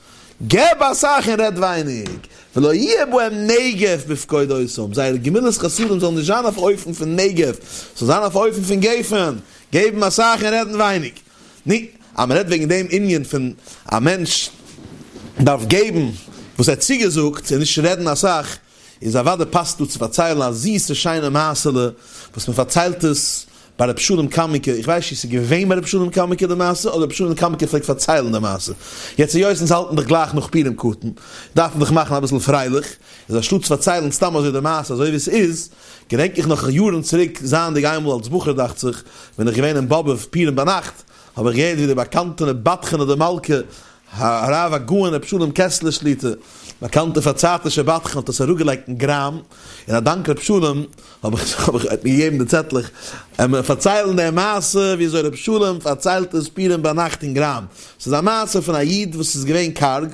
געב אסאך און רעד ווייניג. ולא יהיה בהם נגף בפקודותם, זייער גמילות חסדים זאל נישט זיין אויף אופן פון נגף, ס'זאל זיין אויף אופן פון גפן, געבן אסאך און רעדן ווייניג. נו, אז מ'רעדט וועגן דעם ענין פון א מענטש דארף געבן וואס ער האט צוגעזאגט און נישט רעדן אסאך, איז אוודאי פאסט דא צו פארציילן א זיסע שיינע מעשה'לע וואס מען פארציילט עס ביי רבי שלום קאמינקער, איך ווייס נישט צו ס'איז געווען ביי רבי שלום קאמינקער די מעשה אדער רבי שלום קאמינקער פלעגט פארציילן די מעשה, יעצט היות אונז האלטן דאך גלייך נאך פורים קטן דארף מען דאך מאכן אביסל פרייליך, איז אנשטאט צו פארציילן סתם אזוי די מעשה אזוי ווי ס'איז, געדענק איך נאך יארן צוריק זייענדיג איינמאל אלס בחור דאכט זיך, בין איך געווען אין באבוב פורים ביינאכט, האב איך געהערט ווי די באקאנטע בדחנא דמלכא הרב הגאון רבי שלום קעסלער שליטא, באקאנטער פארצייטישער בדחן האט עס אראפגעלייגט אין גראם, און א דאנק רבי שלום האב איך האב איך האט מיר געגעבן די צעטלעך עמער פארציילן די מעשה ווי אזוי רבי שלום פארציילט עס פורים ביינאכט אין גראם, ס'איז א מעשה פון א איד וואס איז געווען קארג,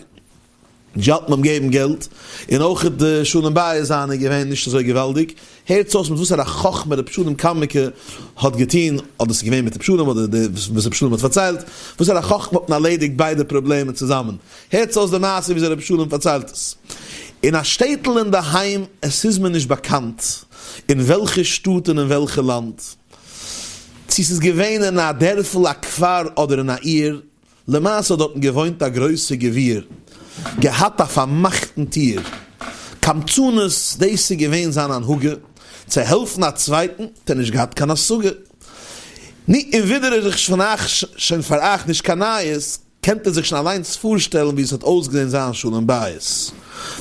נישט געהאלטן ביים געבן געלט, און אויך די שלום בית זיינע איז געווען נישט אזוי געוואלדיג, הערטס אויס מיט וואסערע חכמה רבי שלום קאמינקער האט געטון, אדער ס'איז געווען מיט רבי שלום אדער די וואס רבי שלום האט פארציילט, וואסערע חכמה האט מען ארלעדיגט ביידע פראבלעמען צוזאמען, הערטס אויס די מעשה וויאזוי רבי שלום פארציילט עס. אין א שטעטל אינדערהיים, עס איז מיר נישט באקאנט אין וועלכע שטאט און אין וועלכע לאנד, צו ס'איז געווען אין א דערפל א כפר אדער אין א עיר, למעשה האט דארטן געוואוינט א גרויסע גביר, געהאט א פארמאכטן טיר, קמצנות, דאס איז געווען זיין הנהגה, צו העלפן א צווייטן האט ער נישט געהאט קיין השגה. נו, און ווידער איז זיך פון אייך שוין פאר אייך נישט קיין נייעס, קענט איר זיך שוין אליינס פארשטעלן ווי עס האט אויסגעזען זיין שלום בית.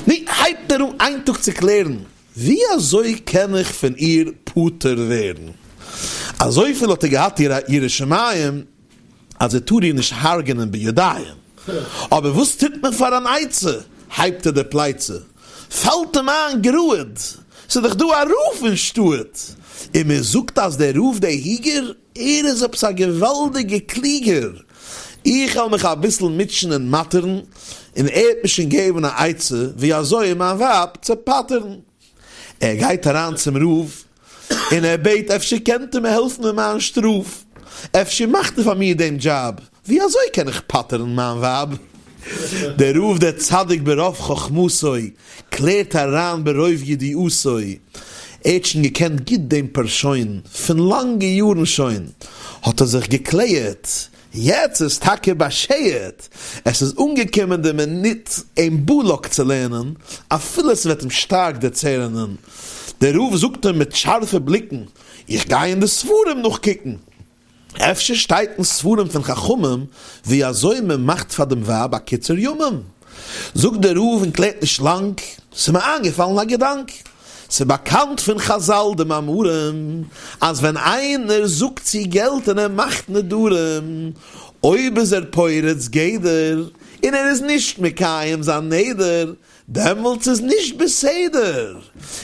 נו, הייבט ער אן איין טאג צו קלערן, ווי אזוי קען איך פון איר פטור ווערן? אזויפיל האט ער געהאט יראת שמים, אז ער טאר איר נישט הרג'נען בידיים. אבער וואס טוט מען פאר אן עצה? הייבט ער די פלייצע. פאלט אים איין גראד, ס'איז דאך דא א רב אין שטאט, און מען זאגט אז דער רב דער היגער, ער איז עפעס א געוואלדיגער קלוגער. איך וועל מיך אביסל מוטשען און מאטערן, און ער וועט מיר שוין געבן א עצה ווי אזוי מיין ווייב צו פטר'ן. ער גייט אריין צום רב און ער בעט אפשר קענט איר מיר העלפן אין מיין שטראף, אפשר מאכט איר פאר מיר דעם דזשאב, ווי אזוי קען איך פטר'ן מיין ווייב? דער רב דער צדיק ברוב חכמתו קלערט אריין ברוב ידיעותו, ער האט שוין געקענט גוט דעם פארשוין פון לאנגע יארן שוין, האט ער זיך געקלערט, יעצט איז טאקע באשערט, עס איז אנגעקומען די מינוט אים בלק צו לערנען, אפילו עס וועט אים שטארק דערצערענען. דער רב זאגט אים מיט שארפע בליקן, איך גיי אין די ספרים נאכקוקן, אפשר שטייט אין ספרים פון חכמים ווי אזוי מען מאכט פאר דעם ווייב א קיצור ימים. זאגט דער רב און קלערט נישט לאנג, ס'איז מיר איינגעפאלן א געדאנק, ס'איז באקאנט פון חזל די מאמרים, אז ווען איינער זאגט צו געלט און ער מאכט נדרים, אויב איז ער פורץ גדר און ער איז נישט מקיים זיין נדר, דעמאלטס איז נישט בסדר,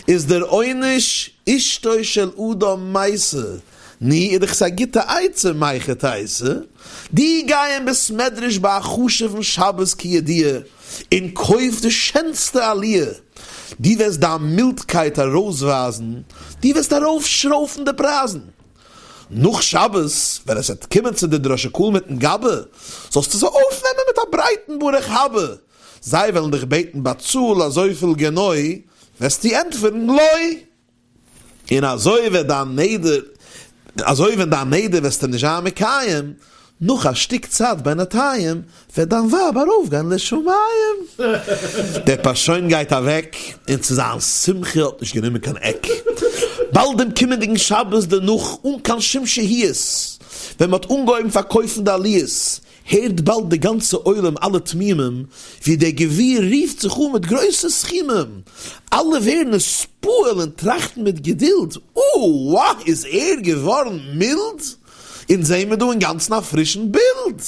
איז דער עונש אשתו של אדם מתה, נו איז דאך עס א גוטע עצה מהיכא תיתי, די גיי אין בית מדרש ביי א חשוב'ן שבת כידוע און קויף די שענסטע עליה, דו וועסט דיין מילדקייט ארויסווייזן, דו וועסט ארויפשרויפן די פרייזן. נאך שבת ווען עס וועט קומען צו דיר די ראש הקהל מיטן גבאי, זאלסטו זיי אויפנעמען מיט א ברייטן ברוך הבא, זיי וועלן דיך בעטן באצאל אזויפיל גענוי, וועסטו ענטפערן לא! און אזוי וועט דיין נדר, אזוי ווען דיין נדר וועסטו נישט זיין מקיים, נאך א שטיק צייט בינתיים וועט דיין ווייב ארויפגיין לשמים. דער פארשוין גייט אוועק, און צו זיין שמחה האט נישט גענומען קיין עק. באלד דעם קומענדיגן שבת דערנאך, אן קיין שום שהיות, ווען מ'האט אנגעהויבן פארקויפן די עליות, הערט באלד די גאנצע עולם אלע תמימים ווי דער גביר רופט זיך אן מיט גרויסע סכומים, אלע ווערן נתפעל און טראכטן מיט געדולד, אוה איז ער געווארן מילד? אונז זעהן מיר דא אינגאנצן א פרישן בילד!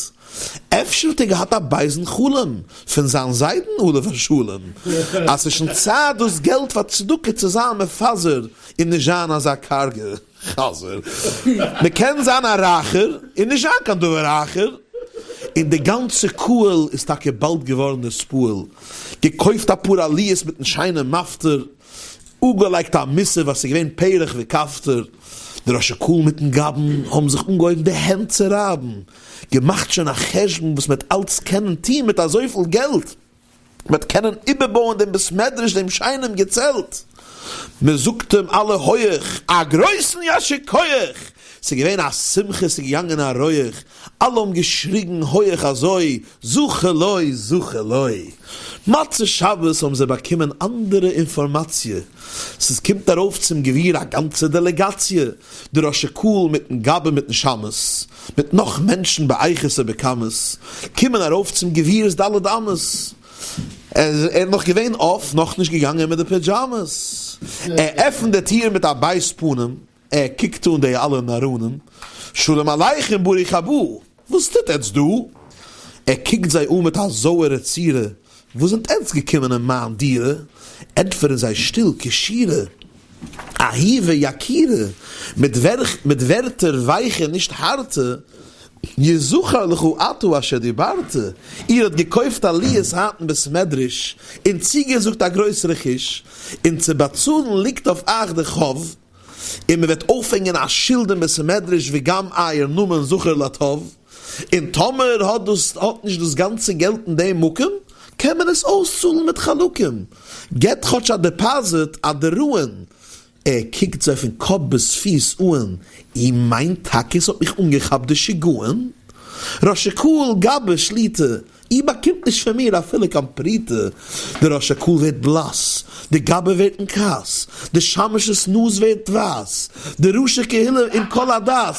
אפשר האט ער געהאט א בייזן חלום פון זיין זיידן עליו השלום אז ס'איז שוין צייט דאס געלט פאר צדקה צו זיין מפזר און נישט זיין אזא קארגע. חזיר. מען קען זיין א רייכער און נישט זיין קיין דבר אחר. און די גאנצע קהל איז טאקע באלד געווארן נתפעל. געקויפט אפאר עליות מיטן שיינעם מפטיר, אפגעלייגט א מוסף אז ס'איז געווען פרח וכפתור. די ראשי קהל מיטן גבאי'ן האבן זיך אנגעהויבן די הענט צו רייבן. געמאכט שוין א חשבון וואס מ'וועט אלץ קענען טון מיט אזויפיל געלט. מ'וועט קענען איבערבויען דעם בית מדרש דעם שיינעם געצעלט, מען זאגט אים אלע הויעך א גרויסן יישר כח, ס'איז געווען א שמחה ס'איז געגאנגען א רויעך, אלע האבן געשריגן הויעך אזוי זכה לו זכה לו. מוצאי שבת האבן זיי באקומען אנדערע אינפארמאציע, ס'איז קומט ארויף צום גביר א גאנצע דעלעגאציע, די ראשי קהל מיטן גבאי מיטן שמש, מיט נאך מענטשן באיכות ובכמות, קומען ארויף צום גביר'ס ד' אמות, ער איז נאך געווען אויף, נאכנישט געגאנגען מיט די פידזשאמעס, ער עפנט די טיר מיט א בייז פנים, ער קוקט אן די אלע נאראנים, שלום עליכם ברוך הבא, וואס טוט עטץ דא? ער קוקט זיי אן מיט א זויערע צורה, וואס זענט עטץ געקומען אין מיין דירה? ענטפערן זיי שטיל כשורה, אהובה יקירה, מיט ווערטער ווייכע נישט הארטע, יזכר לך אתה אשר דיברת, איר האט געקויפט עליות היינט אין בית מדרש, און צוגעזאגט א גרויס רכוש, און צו באצאלן ליגט אויף אייך די חוב, און מען וועט אויפהענגען א שילד אין בית המדרש וגם אייער נאמען זכור לטוב, און טאמער האט דאס האט נישט דאס גאנצע געלט אין דעם מקום, קען מען עס אויסצאלן מיט חלקים, געבט כאטש א דעפאזיט א דערוען. ער קוקט זיי פון קאפ ביז פיס אהן, איר מיינט טאקע עס האט מיך אנגעכאפט די שיגעון? ראש הקהל גבאי שליטא, איר באקומט נישט פון מיר אפילו קיין פרוטה, דער ראש הקהל ווערט בלאס, די גבאי ווערט אין כעס, די שמש'ס נאז ווערט ווייס, די ראשי קהילה און כל הדת,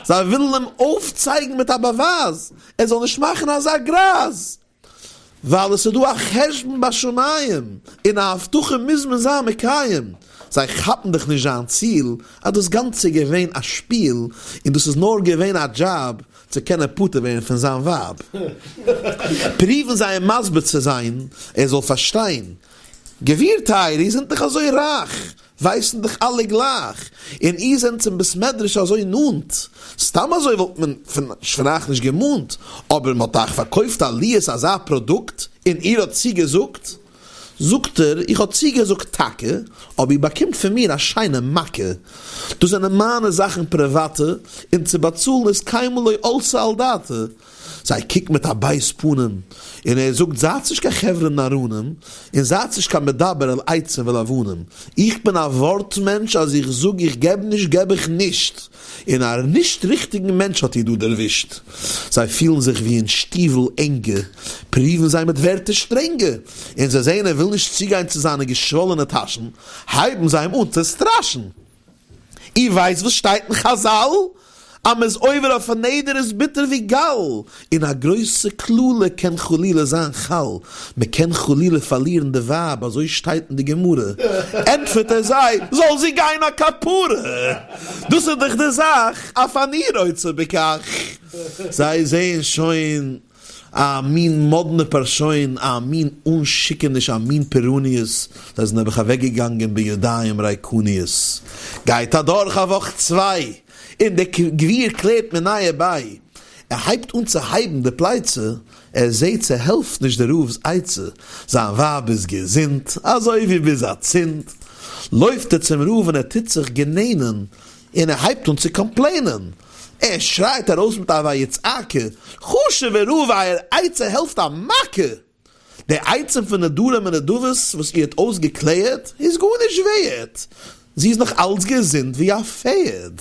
זיי ווילן אים אויפצייגן מיט א באווייז, ער זאל נישט מאכן אזא גרייז, ווייל עס איז דא א חשבון בשמים, און א הבטחה מוז מען זיין מקיים, זיי כאפן דאך נישט זיין ציל, אז דאס גאנצע איז געווען א שפיל, און דאס איז נאר געווען א דזשאב, צו קענען פטור ווערן פון זיין ווייב, פריוון זיי אים מסביר צו זיין ער זאל פארשטיין, גביר טייער איר זענט דאך אזוי רייך, ווייסן דאך אלע גלייך, און איר זענט צום בית מדרש אזוי נאנט, סתם אזוי וואלט מען פון אייך נישט געמאנט, אבער מען האט אייך פארקויפט עליות אזא פראדוקט און איר האט צוגעזאגט, זאגט ער, איך האב צוגעזאגט טאקע, אבער איר באקומט פון מיר א שיינע מכה. דאס זענען מיינע זאכן פריוואטע, און צו באצאלן איז קיינמאל לא עלתה על דעתי. זיי קוקן מיט א בייז פנים, און ער זאגט, זייטס נישט קיין חברה נאראנים, און זייטס נישט קיין מדבר אל עצים ואל אבנים. איך בין א ווארט מענטש, אז איך זאג איך געב נישט, געב איך נישט. און א נישט ריכטיגן מענטש האט איר דא דערווישט. זיי פילן זיך ווי אין שטיוול ענגע, פריוון זיי מיט ווערטער שטרענגע, און זיי זעען ער וויל נישט צוגיין צו זיינע געשוואלענע טאשן, הייבן זיי אים אן צו סטראשן. איר ווייסט וואס שטייט אין חזל? אז מ'איז עובר אויף א נדר איז ביטער ווי גאל, און א גרויסע קללה קען חלילה זיין חל, מ'קען חלילה פארלירן די ווייב אזוי שטייט אין די גמרא, ענטפערט ער זיי, זאל זי גיין א כפרה, דאס איז דאך די זאך, אף אני רוצה בכך, זיי זעען שוין א מין מאדנע פארשוין, א מין אנשיקעניש, א מין פורעניות, זיי זענען נעבעך אוועקגעגאנגען בידיים ריקניות. גייט אדורך א וואך צוויי, און דער גביר קלערט מיניה וביה, ער הייבט אן צו הייבן די פלייצע, ער זעהט ס'העלפט נישט די רב'ס עצה, זיין ווייב איז געזונט אזוי ווי ביז אצינד, לויפט ער צום רב און ער טוט זיך גענענען, און ער הייבט אן צו complain ען, ער שרייט ארויס מיט א ויצעקו, חשוב'ער רב אייער עצה העלפט א מכה! די עצה פון נדרים און נדבות וואס איר האט אויסגעקלערט איז גארנישט ווערט, זי איז נאך אלץ געזונט ווי א פערד.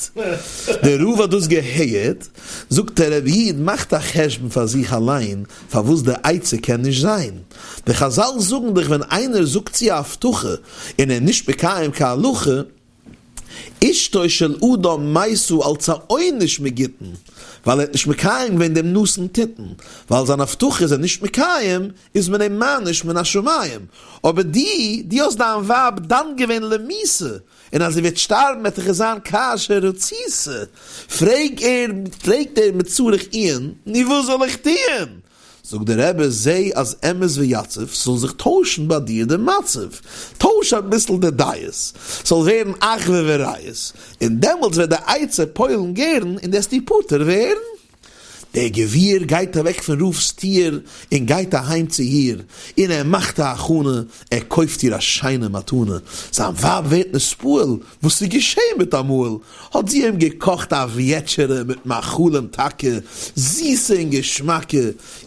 דער רב האט דאס געהערט, זאגט ער, רבי איד, מאכט א חשבון פאר זיך אליין פארוואס די עצה קען נישט זיין. די חזל זאגן דאך ווען איינער זאגט צו א הבטחה און ער איז נישט מקיים כהלכה, אשתו של אדם מתה אלס א עונש מגיתן, ווייל ער האט נישט מקיים געווען דעם נתן תתן, ווייל זיין הבטחה איז ער נישט מקיים, איז מען אים מעניש מן השמים, אבער דו, דו האסט דיין ווייב דן געווען למיתה, און אז זי וועט שטארבן וועט דאך עס זיין כאשר רצית, פרעג ער, פרעגט ער מיט צריך עיון, נו וואס זאל איך טוען? זאגט דער רבי, זע אז אמת ויציב, ס'זאל זיך טוישן ביי דיר די מצב, טויש אביסל די דעות, ס'זאל ווערן אחווה ורעות, און דעמאלטס וועט די עצה פועל'ן גערן און דו וועסט פטור ווערן. דער גביר גייט אוועק פון רב'ס טיר און גייט אהיים צו איר, און ער מאכט א הכנה, ער קויפט איר א שיינע מתנה, זיין ווייב ווערט נתפעל, וואס איז געשען מיטאמאל? האט זי אים געקאכט א וועטשערע מיט מאכלים טאקע זיסע און געשמאקע,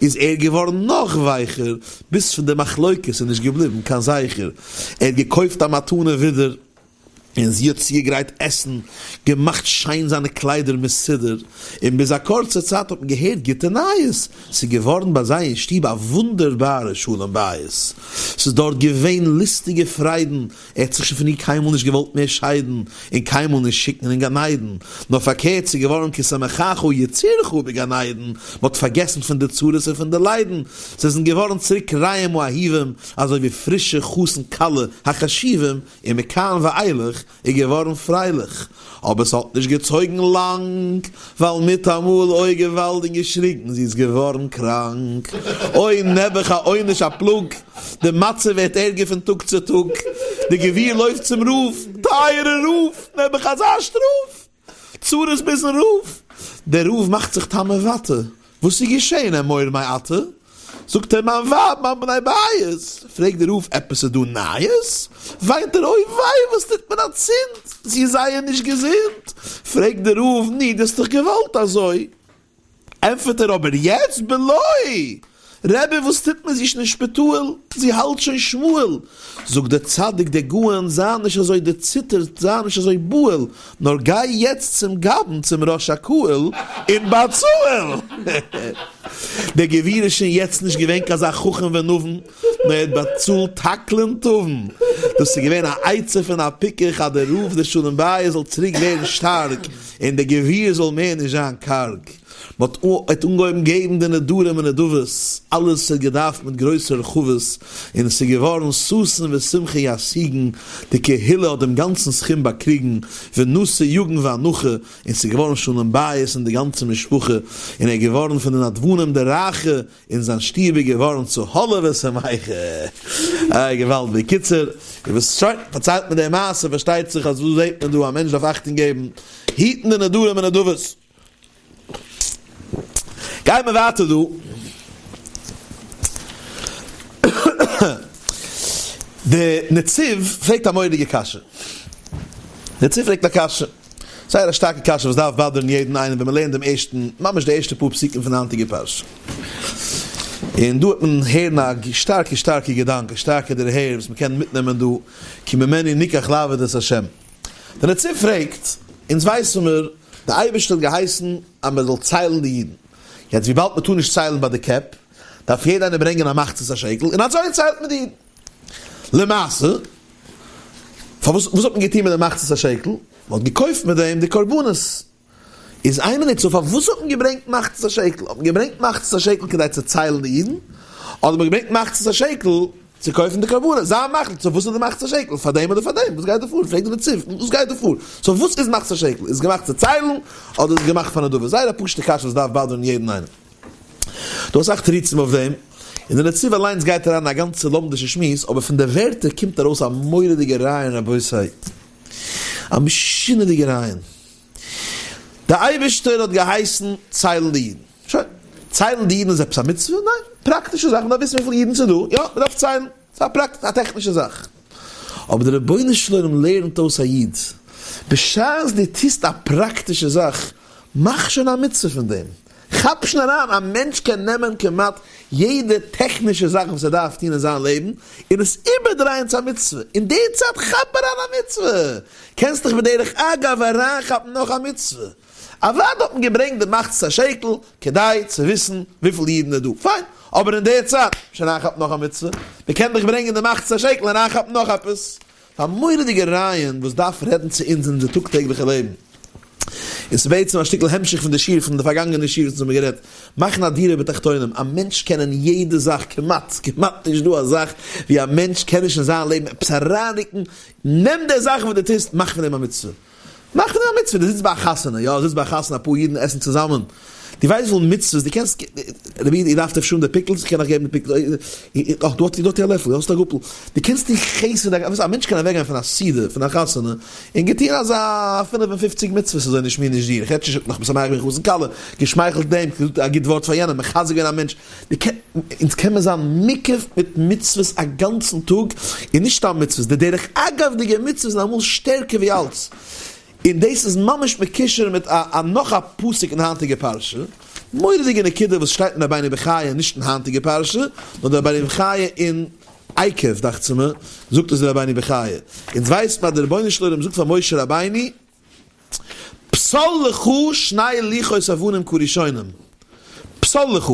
איז ער געווארן נאך ווייכער, ביז פון די מחלוקת איז נישט געבליבן קיין זכר. ער האט געקויפט א מתנה ווידער, און זי האט צוגעגרייט עסן, געמאכט שיין זיינע קליידער מסודר, און ביז א קורצע צייט האט מען געהערט גוטע נייעס, ס'איז געווארן ביי זיי אין שטוב א וואונדערבארע שלום בית, ס'איז דארט געווען לוסטיגע פריידן, ער האט זיך שוין פון איר קיינמאל נישט געוואלט מער שיידן, און קיינמאל נישט שיקן אין גן עדן, נאר פארקערט ס'איז געווארן כי שמחך יצירך בגן עדן, מען האט פארגעסן פון די צרות און פון די ליידן, זיי זענען געווארן צוריק רעים האהובים, אזוי ווי פרישע חתן כלה החשובים, און מכאן ואילך איז געווארן פרייליך, אבער ס'האט נישט געצויגן לאנג, ווייל מיטאמאל אוי געוואלד און געשריגן זי איז געווארן קראנק, אוי נעבעך א עונש א פלאג, די מצב ווערט ערגער פון טאג צו טאג, די גביר לויפט צום רב, טייערע רב, נעבעך אזא שטראף, צרות ביזן רב, דער רב מאכט זיך תמ'עוואטע, וואס איז געשען אמור מעתה? זאגט ער מיין ווייב מיין בני בית, פרעגט דער רב עפעס איז דא נייעס? וויינט ער אוי וויי וואס טוט מען אצינד, זי איז זייער נישט געזונט, פרעגט דער רב ני דו האסט דאך געוואלט אזוי, ענטפערט ער אבער יעצט בלוי! רבי וואס טוט מען זי איז שוין אין שפיטאל, זי האלט שוין שמאל, זאגט דער צדיק דער גאון זיי נישט אזוי דערציטערט זיי נישט אזוי בהול, נאר גיי יעצט צום גבאי'ן צום ראש הקהל און באצאהל! דער גביר איז שוין יעצט נישט געווען קיין אזא חכם ונבון, נאר ער האט באצאלט תקלין טבין, דאס איז געווען א עצה פון א פיקח אז דער רב דער שלום בית זאל צוריק ווערן שטארק און דער גביר זאל מער נישט זיין קארג. מען האט אנגעהויבן געבן די נדרים און נדבות, אלעס האט געדארפט מיט גרויס הרחבות, און עס איז געווארן ששון ושמחה ישיגון, די קהילה האט דעם גאנצן סכום באקריגן, ונשא יגון ואנחה, און ס'איז געווארן שלום בית אין די גאנצע משפחה, און ער איז געווארן פון די נדבנים די רייכע, און זיין שטוב איז געווארן צהלה ושמחה. איי געוואלד. בקיצור, וואס שוין, פארציילט מען די מעשה, פארשטייט זיך אז וואס זעט מען דא, א מענטש דארף אכטונג געבן, היטן די נדרים און נדבות. גייען מיר ווייטער דא. די נציב פרעגט א מורא'דיגע קשיא. די נציב פרעגט א קשיא. זייער א שטארקע קשיא וואס דארף באדערן יעדן איינעם ווען מ'לערנט דעם ערשטן, ממש די ערשטע פאר פסוקים פון די היינטיגע פרשה. און דא וועט מען הערן א שטארקע שטארקע געדאנק, א שטארקע דערהער וואס מ'קען מיטנעמען דא, כי ממנו נקח לעבוד את ה'. די נציב פרעגט, אונז ווייסן מיר, די אייבערשטער האט געהייסן אז מען זאל ציילן די אידן, יעצט וויבאלד מען טאר נישט ציילן ביי די קעפ, דארף יעדער איינער ברענגען א מחצית השקל, און אזוי ציילט מען די אידן. למעשה, פארוואס, וואס האט מען געטון מיט די מחצית השקל? מען האט געקויפט מיט דעם די קרבנות. איז איין מינוט, so פארוואס האט מען געברענגט מחצית השקל? האט מען געברענגט מחצית השקל כדי צו ציילן די אידן? אדער האט מען געברענגט מחצית השקל צו קויפן די קרבנות? זיי מחליט, so וואס איז די מחצית השקל? פאר דעם אדער פאר דעם? וואס גייט דא פאר? פרעג די נציב, וואס גייט דא פאר? so וואס איז מחצית השקל? איז עס געמאכט צו ציילן אדער איז עס געמאכט פאר נדבה? זייער א פשוטע קשיא וואס דארף באדערן יעדן איינעם. דא אסאך תירוצים אויף דעם, און די נציב אליינס גייט אריין אין א גאנצע לומדישע שמועס, אבער פון די ווערטער קומט ארויס א מורא'דיגע רעיון רבותי, א משונה'דיגע רעיון. די אייבערשטער האט געהייסן ציילן די אידן. שוין. ציילן די אידן איז עפעס א מצוה? ניין. פראקטישע זאך, מ'דארף וויסן וויפיל אידן ס'איז דא. יא, מ'דארף ציילן. ס'איז א פראקטישע, א טעכנישע זאך. אבער דער רבונו של עולם לערנט אויס א איד, בשעת דו טוסט א פראקטישע זאך, מאך שוין א מצוה פון דעם. כאפ שוין אריין, א מענטש קען נעמען כמעט יעדע טעכנישע זאך וואס ער דארף טון אין זיין לעבן, און עס איבערדרייען צו א מצוה. אין די צייט כאפ אריין א מצוה! קענסט דיך בדרך אגב אריינכאפן נאך א מצוה. אוודאי האט מען געברענגט די מחצית השקל כדי צו וויסן וויפיל אידן איז דא, פיין, אבער אין די צייט שוין אריינכאפן נאך א מצוה, מען קען דאך ברענגען די מחצית השקל און אריינכאפן נאך עפעס. א מורא'דיגע רעיון וואס דארף רעדן צו אונז אין אונזער טאג טעגליכע לעבן. און ס'איז בעצם א שטיקל המשך פון די שיעור פון די פארגאנגענע שיעור וואס אונז האבן גערעדט, מאכן א דירה בתחתונים, א מענטש קען אין יעדע זאך, כמעט, כמעט נישט דא א זאך ווי א מענטש קען נישט אין זיין לעבן עפעס אריינרוקן, נעם די זאך וואס דו טוסט, מאך פון דעם א מצוה. מאך פון דעם א מצוה, דו זיצט ביי א חתונה, יא, זיצט ביי א חתונה אפאר אידן עסן צוזאמען, דו ווייסט וויפיל מצוות, דו קענסט, רבי איד איר דארפט אפשר האבן די pickles, איך קען אייך געבן די pickles, אך דא האט איר, דא האט איר א לעפל, האסט א גאפל, דו קענסט טון חסד, א מענטש קען אוועקגיין פון א סעודה, פון א חתונה, און געטון אזא 55 מצוות אזוי נישט מיר נישט דיר, איך רעד שוין נאך משמח געווען חתן כלה, געשמייכלט דעם, געזאגט א גוט ווארט פאר יענעם, מחזק געווען א מענטש, דו קען, אונז קען מען זיין מוקף מיט מצוות א גאנצן טאג, און נישט סתם מצוות, די דרך אגב'דיגע מצוות זענען אמאל שטערקער ווי אלץ, און דאס איז ממש מקושר מיט א א נאך א פסוק אין היינטיגע פרשה, מורא'דיגע נקודה וואס שטייט אין רבינו בחיי נישט אין היינטיגע פרשה, נאר די רבינו בחיי אין עקב דאכט זיך מיר, זאגט עס די רבינו בחיי, אונז ווייסט מען אז די רבונו של עולם זאגט פאר משה רבינו, פסל לך שני לוחות אבנים כראשונים. פסל לך.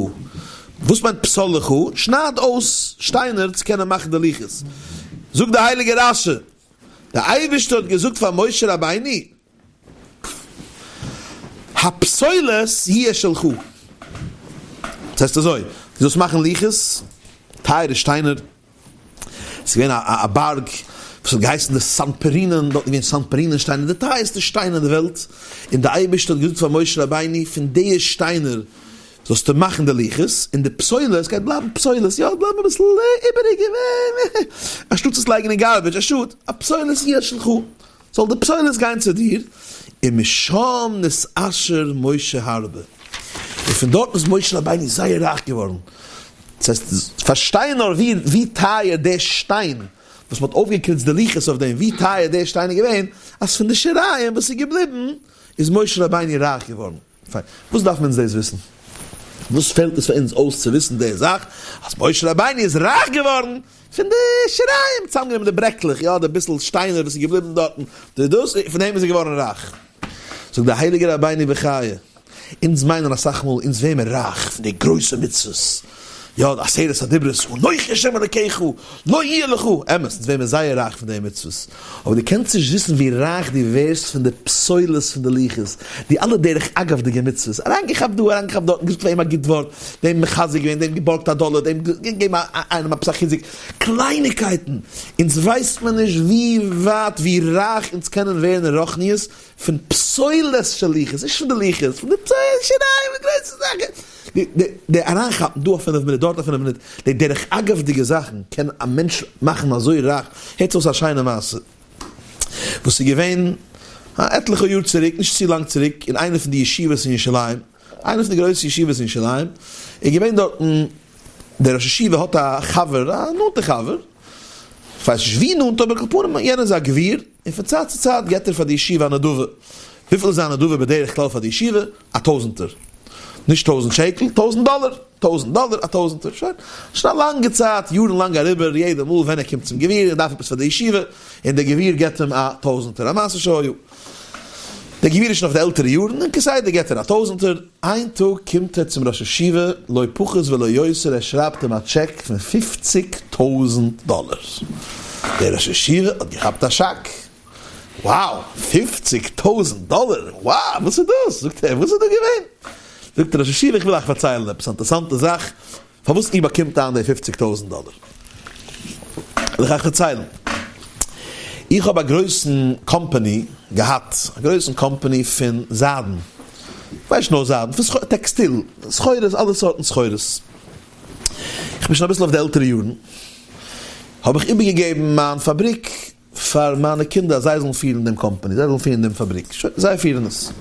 וואס מיינט פסל לך? שנייד אויס שטיינער צו קענען מאכן די לוחות. זאגט די הייליגע רשי, די אייבערשטער האט געזאגט פאר משה רבינו, הפסולת יהיה שלך. דאס הייסט אזוי, דו זאלסט מאכן לוחות, טייערע שטיינער, ס'איז געווען א בארג וואס האט געהייסן די סאנפערינען, דארט איז געווען סאנפערינען שטיינער, די טייערסטע שטיינער אין די וועלט, און די אייבערשטער האט געזאגט פאר משה רבינו, פון די שטיינער זאלסטו מאכן די לוחות, און די פסולת גייט בלייבן פסולת, יא, בלייבן אביסל איבעריגע, אנשטאט עס לייגן אין garbage, א שאד, הפסולת יהיה שלך. זאל די פסולת גיין צו דיר, ומשם נתעשר משה הרבה, און פון דארטן איז משה רבינו זייער רייך געווארן, דאס הייסט, פארשטיי נאר ווי טייער דער שטיין וואס מען האט אויפגעקריצט די לוחות אויף דעם, ווי טייער דער שטיין איז געווען, אז פון די שיריים וואס איז געבליבן איז משה רבינו רייך געווארן. פיין, וואס דארף מען אונז דאס וויסן? וואס פעלט עס פאר אונז אויס צו וויסן די זאך אז משה רבינו איז רייך געווארן פון די שיריים, צוזאמגענומען די ברעקלעך, יא, די ביסל שטיינער וואס איז געבליבן דארטן, די דאס, פון דעם איז ער געווארן רייך. זאגט דער הייליגער רבינו בחיי, אונז מיינען אסאך מאל אונז ווערן מיר רייך פון די גרויסע מצוות, יא, די עשרת הדיברות, אנכי השם אלקיך, לא יהיה לך, אמת, אונז ווערן מיר זייער רייך פון די מצוות, אבער דו קענסט נישט וויסן ווי רייך דו ווערסט פון די פסולת פון די לוחות, די אלע דרך אגב'דיגע מצוות, אריינגעכאפט דא אריינגעכאפט דארט, געזאגט פאר אים א גוט ווארט, דעם מחזק געווען, דעם געבארגט א דאלער, דעם געגעבן איינעם עפעס א חיזוק, קלייניקייטן, אונז ווייסט מען נישט ווי ווייט ווי רייך אונז קענען ווערן אין רוחניות פון פסולת של לוחות, נישט פון די לוחות, פון די פסולת שיריים, די גרויסע זאכן, די אריינכאפן דא א פינף מינוט דארט א פינף מינוט, די דרך אגב'דיגע זאכן קען א מענטש מאכן אזוי רייך, הערטס אויס א שיינע מעשה וואס איז געווען עטליכע יאר צוריק, נישט צו לאנג צוריק, אין איינע פון די ישיבות אין ירושלים, איינע פון די גרויסע ישיבות אין ירושלים, איז געווען דארטן, דער ראש ישיבה האט א חבר, א נאנטע חבר, כ'ווייס נישט ווי נאנט אבער על כל פנים יענער איז א גביר, און פון צייט צו צייט געבט ער פאר די ישיבה א נדבה, וויפיל איז א נדבה בדרך כלל פאר די ישיבה? א טויזענטער, נישט טויזענט שקל, טויזענט דאלער, טויזענט דאלער, א טויזענטער, שוין, שוין א לאנגע צייט, יארן לאנג אריבער, יעדע מאל ווען ער קומט צום גביר און דארף עפעס פאר די ישיבה, און דער גביר געבט אים א טויזענטער, א מעשה שהיה. דער גביר איז שוין אויף די עלטערע יארן, און כסדר געבט ער א טויזענטער, איין טאג קומט ער צום ראש ישיבה, לא פחות ולא יותר, ער שרייבט אים א טשעק פון פופציג טויזענט דאלער, דער ראש ישיבה האט געכאפט א שאק. Wow! פופציג טויזענט דאלער! Wow! וואס איז דאס? זאגט ער, וואס איז דא געווען? זאגט דער ראש ישיבה, איך וויל אייך פארציילן עפעס א אינטערעסאנטע זאך, פארוואס איר באקומט איין די פופציג טויזענט דאלער. וועל איך אייך פארציילן. איך האב א גרויסן קאמפאני געהאט, א גרויסן קאמפאני פון זיידן, כ'ווייס נישט נאר זיידן, פון סחורה, טעקסטיל, סחורות, אלע סארטן סחורות. איך בין שוין אביסל אויף די עלטערע יארן, האב איך איבערגעגעבן מיין פאבריק פאר מיינע קינדער אז זיי זאלן פירן דעם קאמפאני, זיי זאלן פירן דעם פאבריק, שוין, זיי פירן עס.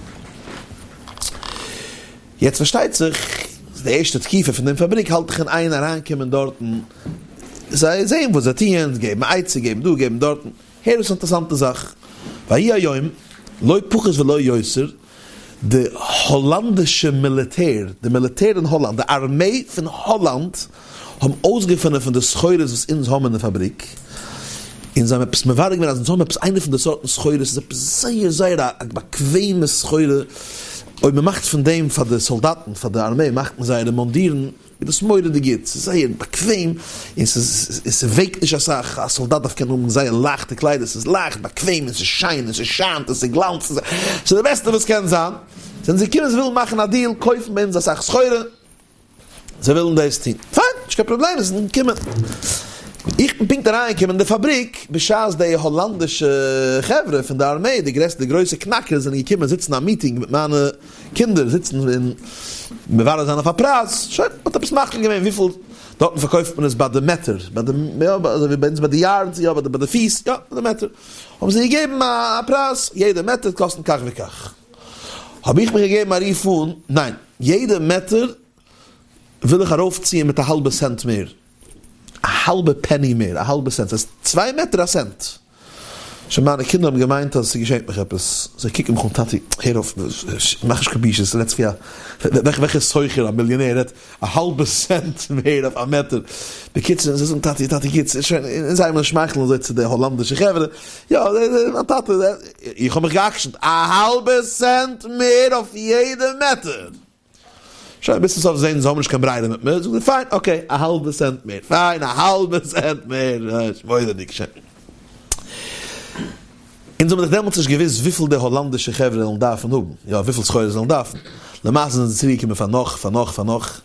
יעצט פארשטייט זיך, די ערשטע תקופה פון דעם פאבריק האלט איך אין איין אריינקומען דארטן, זיי זעען וואס זיי טוען, געבן עצה, געבן דא, געבן דארטן, הער אויס אינטערעסאנטע זאך, ויהי היום, לא פחות ולא יותר, די האלאנדישע מיליטער, די מיליטער אין האלאנד, די ארמעי פון האלאנד, האבן אויסגעפונען פון די סחורות וואס אונז האבן אין די פאבריק, און זיי האבן עפעס מברר געווען אז אונז האבן עפעס איינע פון די סארטן סחורות, ס'איז עפעס זייער זייער א באקוועמע סחורה, אויב מ'מאכט פון דעם פאר די סאלדאטן, פאר די ארמעי, מאכט מען זייערע מונדירן, איז דאס מורא'דיג גוט, ס'איז זייער באקוועם, און ס'איז און ס'וועגט נישט אסאך, א סאלדאט דארף קענען האבן זייער לייכטע קליידער, ס'איז לייכט, באקוועם, און ס'איז שיין, און ס'שיינט, און ס'גלאנצט, ס'איז די בעסטע וואס קען זיין, זענען זיי געקומען זיי ווילן מאכן א דיעל, קויפן ביי אונז אסאך סחורה, זיי ווילן דאס טון, פיין, נישט קיין פראבלעם, זיי זענען געקומען. איך בין פונקט אריינגעקומען אין די פאבריק בשעת די האלאנדישע חברה פון די ארמעי, די גרעסטע, די גרויסע קנאקערס זענען געקומען זיצן א מיטינג מיט מיינע קינדער זיצן און מברר זיין אויף א פרייז, שוין, מ'האט עפעס מחליט געווען וויפיל, דארטן פארקויפט מען עס ביי די מעטער, ביי די, יא, אזוי ווי ביי אונז ביי די yards, יא, ביי די ביי די פיס, יא, ביי די מעטער, האבן זיי געגעבן א פרייז, יעדע מעטער קאסטן כך וכך. האב איך מיך געגעבן א רוף אן, ניין, יעדע מעטער וויל איך ארויפציען מיט א האלבע סענט מער. א האלבע פעני מער, א האלבע סענט, ס'הייסט צוויי מעטער א סענט. שוין מיינע קינדער האבן געמיינט אז ס'געשעט מיך עפעס, זיי קוקן מיך אן, טאטי, הער אויף, מאך נישט קיין בושות, רעדסט ווי א, וועלכע סוחר, א מיליאנער רעדט א האלבע סענט מער אויף א מעטער. בקיצור, זיי זאגן, טאטי, טאטי, גוט, שוין, און זיי הייבן אן שמייכלען אזוי צו די האלאנדישע חברה, יא, מיין טאטע, איך האב מיך גע'עקשנ'ט, א האלבע סענט מער אויף יעדע מעטער! שוין ביז צום סוף זעהן זיי האבן נישט קיין ברירה מיט מיר, זאגט ער פיין okay א האלבע סענט מער, פיין א האלבע סענט מער, מורא'דיג שיין. אונז האבן דאך דעמאלטס נישט געוואוסט וויפיל די האלאנדישע חברה וועלן דארפן האבן, יא וויפיל סחורה זיי וועלן דארפן, למעשה זענען זיי צוריקגעקומען פאר נאך, פאר נאך, פאר נאך,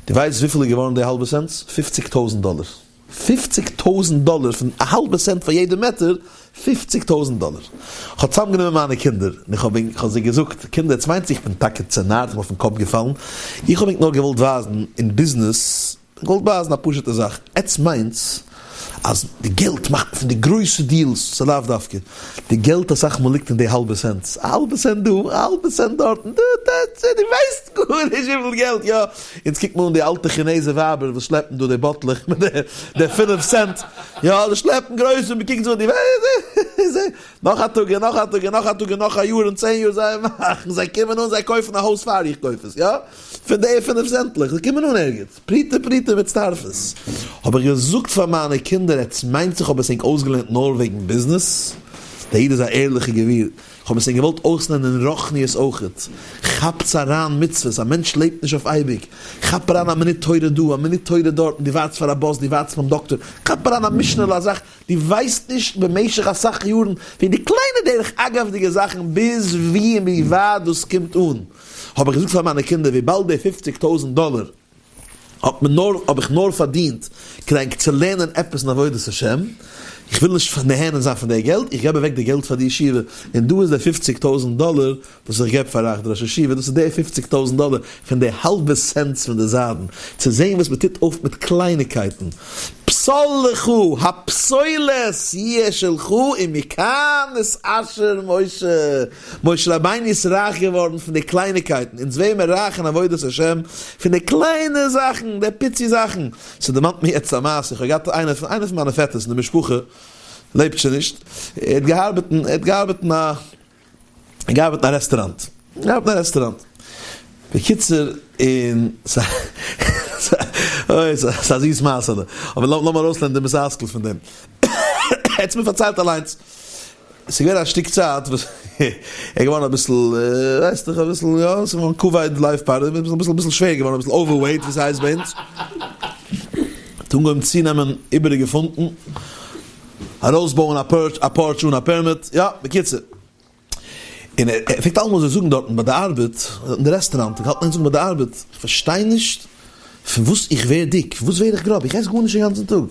דו ווייסט וויפיל איז געווארן די האלבע סענטס? פופציג טויזנט דאלער. פופציג טויזנט דאלער פון א האלבע סענט פאר יעדע מעטער, פופציג טויזנט דאלער. כ'האב צוזאמגענומען מיינע קינדער און איך האב ענק, כ'האב זיי געזאגט, קינדער, עטס מיינטס איך בין טאקע צענארט, איך בין אויפן קאפ געפאלן, איך האב ענק נאר געוואלט ווייזן אין ביזנעס, געוואלט ווייזן א פשוטע זאך, עטס מיינטס אז די געלט מאכט מען פון די גרויסע deals, ס'איז לאו דווקא, די געלט אסאך מאל ליגט אין די האלבע סענטס, א האלבע סענט דא, א האלבע סענט דארטן, דא, דא, דא, דו ווייסט גארנישט וויפיל געלט, יא, אונז קוקט מען אן די אלטע כינעזע ווייבער וואס שלעפן דא די באטלעך מיט די פינף סענט, יא, זיי שלעפן גרויס און מען קוקט זיי אן, די ווייסט, נאך א טאג און נאך א טאג און נאך א טאג און נאך א יאר און צען יאר זיי מאכן, זיי קומען אן זיי קויפן א הויז פאר איך קויף עס, יא, פון די פינף סענטלעך, זיי קומען אן ערגעץ, פרוטה פרוטה מצטרפת. האב איך געזאגט פאר מיינע קינדער, עטס מיינטס איך האב עס ענק אויסגעלערנט נאר וועגן ביזנעס? דער איד איז א ערליכע גביר, כ'האב עס ענק געוואלט אויסלערנען אין רוחניות אויכעט. כאפטס אריין מצוות, א מענטש לעבט נישט אויף אייביג. כאפ אריין א מינוט תורה דא, א מינוט תורה דארטן, דו ווארטסט פאר א באס, דו ווארטסט ביים דאקטאר, כאפ אריין א משנה'לע א זאך, דו ווייסט נישט במשך אסאך יארן פון די קליינע דרך אגב'דיגע זאכן ביז ווי און ווי ווייט דאס קומט אן. האב איך געזאגט פאר מיינע קינדער וויבאלד די פופציג טויזנט דאלער האט מען נאר, האב איך נאר פארדינט כדי ענק צו לערנען עפעס אין עבודת השם, איך וויל נישט נהנה זיין פון די געלט, איך געב אוועק די געלט פאר די ישיבה, און דא איז די פופציג טויזנט דאלער וואס איך געב פאר אייך די ראש ישיבה, דאס איז די פופציג טויזנט דאלער פון די האלבע סענטס פון די זיידן, צו זען וואס מען טוט אויף מיט קלייניקייטן, פסול לך, הפסולת יהיה שלך ומכאן נתעשר משה. משה רבינו איז רייך געווארן פון די קלייניקייטן, אונז ווערן מיר רייך אין עבודת השם פון די קליינע זאכן, די פיצי זאכן. ס'דערמאנט מיר יעצט א מעשה, איך האב געהאט איינער פון איינער פון מיינע פעטערס אין די משפחה, לעבט שוין נישט, ער האט געארבעט אין, ער האט געארבעט אין א, ער האט געארבעט אין א רעסטוראנט, געארבעט אין א רעסטוראנט, בקיצור, און אוי, ס'איז א זיס מעשה'לע, אבער לאמיר ארויסלערנען די מוסר השכל פון דעם. ער האט עס מיר פארציילט אליינס. ס'איז געווען א שטיק צייט וואס ער איז געווארן אביסל, ווייסט דאך אביסל, יא, ס'איז געווארן כבד לב פרעה, אביסל אביסל שווער געווארן, אביסל overweight ווי ס'הייסט ביי אונז, האט אנגעהויבן צונעמען איבעריגע פונטן. ארויסבויען א porch אן א permit, יא, בקיצור. און ער פלעגט אלעמאל אזוי זאגן דארטן ביי די ארבעט, אין די רעסטוראנט, ער האט אלעמאל זאגן ביי די ארבעט, איך פארשטיי נישט פון וואס איך ווער דיק, פון וואס ווער איך גראב, איך עס גארנישט אינגאנצן טאג,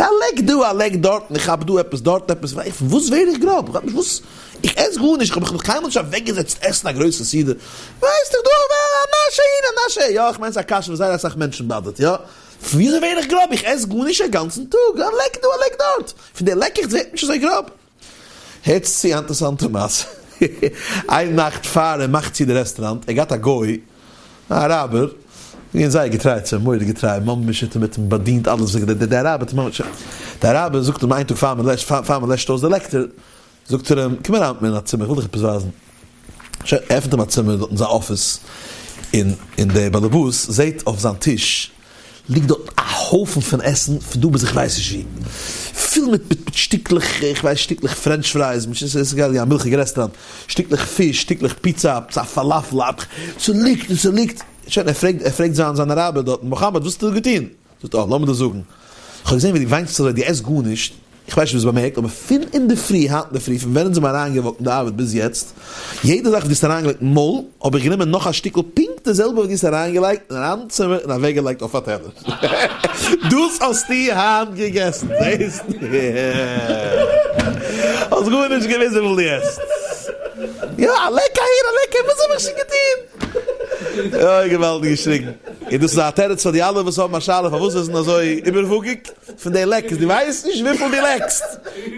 א לעק דא א לעק דארטן, איך כאפ דא עפעס דארט עפעס, פון וואס ווער איך גראב, איך כאפ נישט וואס, איך עס גארנישט, איך האב מיך נאך קיינמאל נישט אוועקגעזעצט עסן א גרויסע סעודה, ווייסט איך דא א נאש אהין א נאש אהער, יא איך מיין ס'איז א קשיא וואס זייער אסאך מענטשן באדערט, יא, פון וויאזוי ווער איך גראב, איך עס גארנישט אגאנצן טאג, א לעק דא א לעק דארט, פון די לעקעכץ ווערט מען נישט אזוי גראב. הערטס צו א אינטערסאנטע מעשה. איין נאכט פאר ער מאכט צו די רעסטוראנט, ער געהאט א גוי, א אראבער, געווען זייער געטריי צו אים, מורא'דיג געטריי, ממש האט אים מיט אים באדינט אלעס וואס ער געדענקט, דער אראבער האט אים ממש, דער אראבער זאגט אים איין טאג פאר מען לעשט, פאר מען לעשט אויס די לעקטער, זאגט ער אים, קום אריין מיט מיר אין א צימער, איך וויל דיך עפעס ווייזן. שוין, ער עפנט אים א צימער דארט אין זיין אפיס, און און דער באלעבאס זעט אויף זיין טיש ליגט דארט א הויפן פון עסן פון דא ביז איך ווייס נישט וואו, פול מיט מיט שטיקלעך איך ווייס שטיקלעך french fries, מיט ס'איז געווען א מילכיגע רעסטוראנט, שטיקלעך פיש, שטיקלעך פיצא, א פאלאפל, ס'ליגט און ס'ליגט, שוין ער פרעגט ער פרעגט זיין זיין אראבער דארטן, מוחמד וואס האסטו דא געטון? זאגט ער, אה לאמיר דיר זאגן, איך האב געזען ווי דו וויינסט אזוי, דו עסט גארנישט, איך ווייס נישט וואס באמערקט, אבער פון אינדערפרי, היינט אינדערפרי, פון ווען אונז האבן אריינגעוואקט אין די ארבעט ביז יעצט, יעדע זאך וואס דו האסט אריינגעלייגט אין מויל, האב איך גענומען נאך א שטיקל פונקט די זעלבע וואס דו האסט אריינגעלייגט אין אריין צימער און אוועקגעלייגט אויף א טעלער. דאס האסטו היינט געגעסן, זעסט? האסט גארנישט געוואוסט וויפיל דו עסט. יא, א לעק אהער א לעק אהער, וואס האב איך שוין געטון? אוי געוואלדיג געשריגן. און דאס איז א תירוץ פאר די אלע וואס האבן א שאלה פארוואס זיי זענען אזוי איבערוואגיג, פון די לעקערס, דו ווייסט נישט וויפיל דו לעקסט,